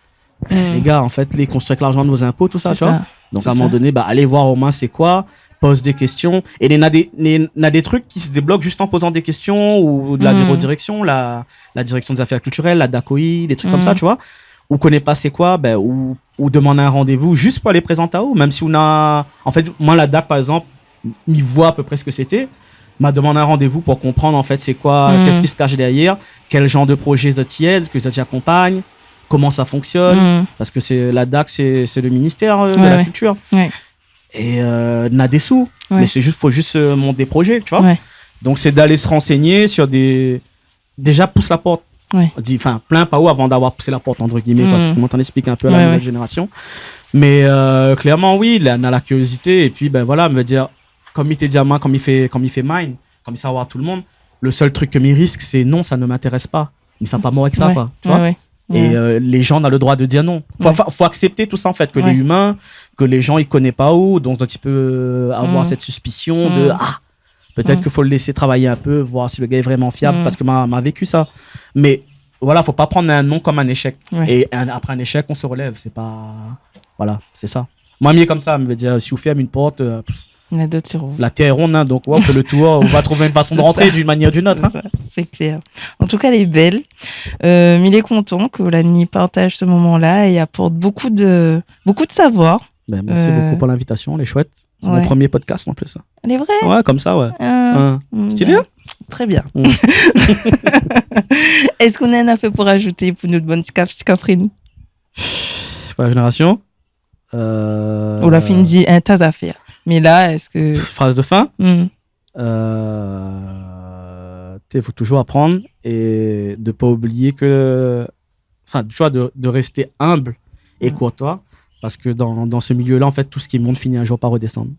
Bin, lé gars, an fèt, lé konstri èk larzan de vos inpo, tousa, tu vois. Sé sa. Donk, a in moman doné, ba, alé voir omoin sé koi, poz dé késtion. É néna dé, néna dé truk i débloké zis an pozan dé késtion, ou de la direksion, la, la direksion dé zafèr kiltirèl, la DACOI, dé truk konmsa, tu vois. Ou koné pa sé koi, bin, ou, ou demann in randévou zis pou alé prézant aou, mèm si ou na, an fèt, moin, la DAC, par égzanp, mi voi a pé pré sak sété, ma demann in randévou pou konprann, an fèt, sé koi, kosa i kash dèrièr, kèl zanr de prozé zot i èd, ke zot i akonpagn, koman sa i fonksionn, parske sé, la DAC, sé, sé le ministèr, euh, de la kiltir. Ouais. É, euh, na dé sou, mé sé zis, fo zis, euh, mont dé prozé, tu vois. Ouais. Donk, sé d'alé se ransègné sur dé, déza pous la port. Ouais. Di, anfin, plin pa ou avan d'avoir pousé la port, entre guillemets, parske, koman ou èksplik in pé a la nouvèl zénérasion. Mé, euh, klèrman, oui, la, na la kiriozité, épi, bin, voilà, mi vé dir, konm mi té di amoin, konm mi fé, konm mi fé mine, konm mi sa voir tout le monde, le sèl truk ke mi risk, sé non, sa i m'intérès pa. Mé sa pa mor èk sa, koi, tu vois. Ouais, ouais. É, euh, lé zan na le droi de dir non. Fo, fo, fo aksèpté tousa, an fèt, ke lé imin, ke lé zan i koné pa ou, donk, ou pé, euh, avoir sèt sispision de, ah, pétèt ke fo le lésé travay in pé, voir si le gars lé vréman fiab, parske ma, ma véki sa. Mé voilà, fo pa prann in non konm in éshèk. Ouais. É in, apré in éshèk, ou se relèv. Sé pa, voilà, sé sa. Moin, mi lé konmsa, mi vé dir, si ou fèrm in port, euh, pff, la tèr lé ronn, hein, donk, ouais, ou fé le tour, ou va trouv in fason de rantré d'in manièr ou d'in ot, hein. Sé sa, sé klèr. An tou ka, lé bèl. Euh, mi lé kontan ke ou la ni partaz se moman-la é aport bokou de, bokou de savoir. Bin, mèrsi bokou pou l'invitasion, lé shouèt. Sé mon promié podcast an plis, hein. Lé vré ? Ouais, konmsa, ouais. Ah, stylé, hein ? Très bien. Èske ou néna in afèr pou razouté pou nout bann ti kaf-, ti kafrine ? Pou la zénérasion, euh, ou la fine di in ta zafèr. Mé la, èske... Fraz de fin ? Euh, té, fo touzour aprann é de pa oublié ke, anfin, tu vois, de, de rester humble et courtois, parske dan, dan se milié-la, an fèt, tout sak i mont fini in zour par redésann.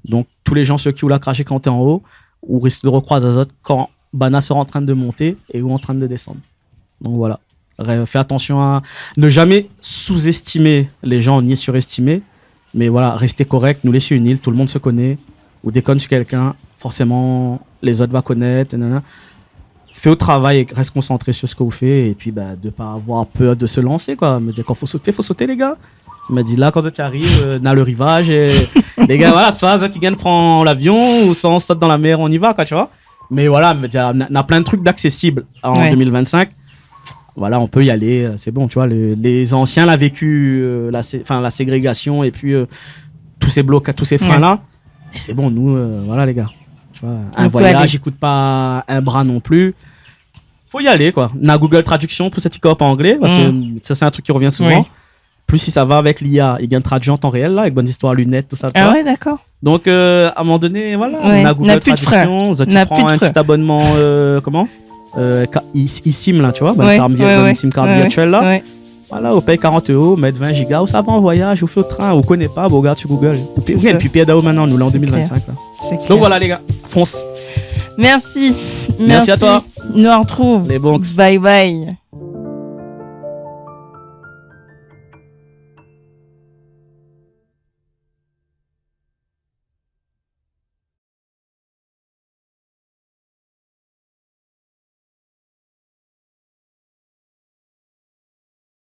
Donk, tout lé zan su ki ou la krashé kan ou té an o, ou risk de rekroiz azot kan banna sera an trin de monté é ou an trin de désann. Donk voilà. Ré-, fé atansion a ne zamé souzèstimé lé zan, ni surèstimé. Mé voilà, rèst korèk. Nou lé su in il, tout le monde se koné. Ou dékonn su kèlkin, forséman, lé zot va konèt, nanana. Fé out travay é rès konsantré su sak ou fé. Épi, ba, de pa avoir pèr de se lansé, koi. Mi vé dir, kan fo soté, fo soté, lé gars. Mi di, la, kan zot i ariv, euh, na le rivaz, é lé gars, voilà, soi zot i gingn pran lavion, ou soi ou sot dan la mèr, on y va, koi, tu vois. Mé voilà, mi vé dir, na, na plin de truk d'aksésib an deux mille vingt-cinq. Voilà, on peut y aller, euh, c'est bon, tu vois, le, les anciens l'ont vécu, euh, la sé-, enfin, la ségrégation et puis, euh, tous ces blocs, tous ces freins-là. Et c'est bon, nous, euh, voilà, les gars. Tu vois, un voyage, i kout pa in bra non plus. Faut y aller, quoi. Na Google Traduction pou sak i koné pa anglé, parske sa, c'est un truc qui revient souvent. Plis si sa va avèk l'I A, i gingn tradui an tan réèl, la, avèk bann zistoir linèt, tousa, tu vois. Ah ouais, d'accord. Donk, euh, a in moman doné, voilà, na Google Traduction, zot i pran in ti abonman, euh, koman ? Euh, ka-, i-, eSIM, la, tu vois, bann karn vir-, bann SIM card virtuèl, la. Ouais. Voilà, ou pèy quarante euros, mèt vingt giga, ou sava an voyaz, ou fé o trin, ou koné pa, ou gard su Google. Ou pé, ou gingn pi pèrd aou mintnan, nou, la, an deux mille vingt-cinq, la. C'est clair. Donk voilà, les gars, fonce. Merci. Merci à toi. Nou artrouv. Les bonks. Bye bye.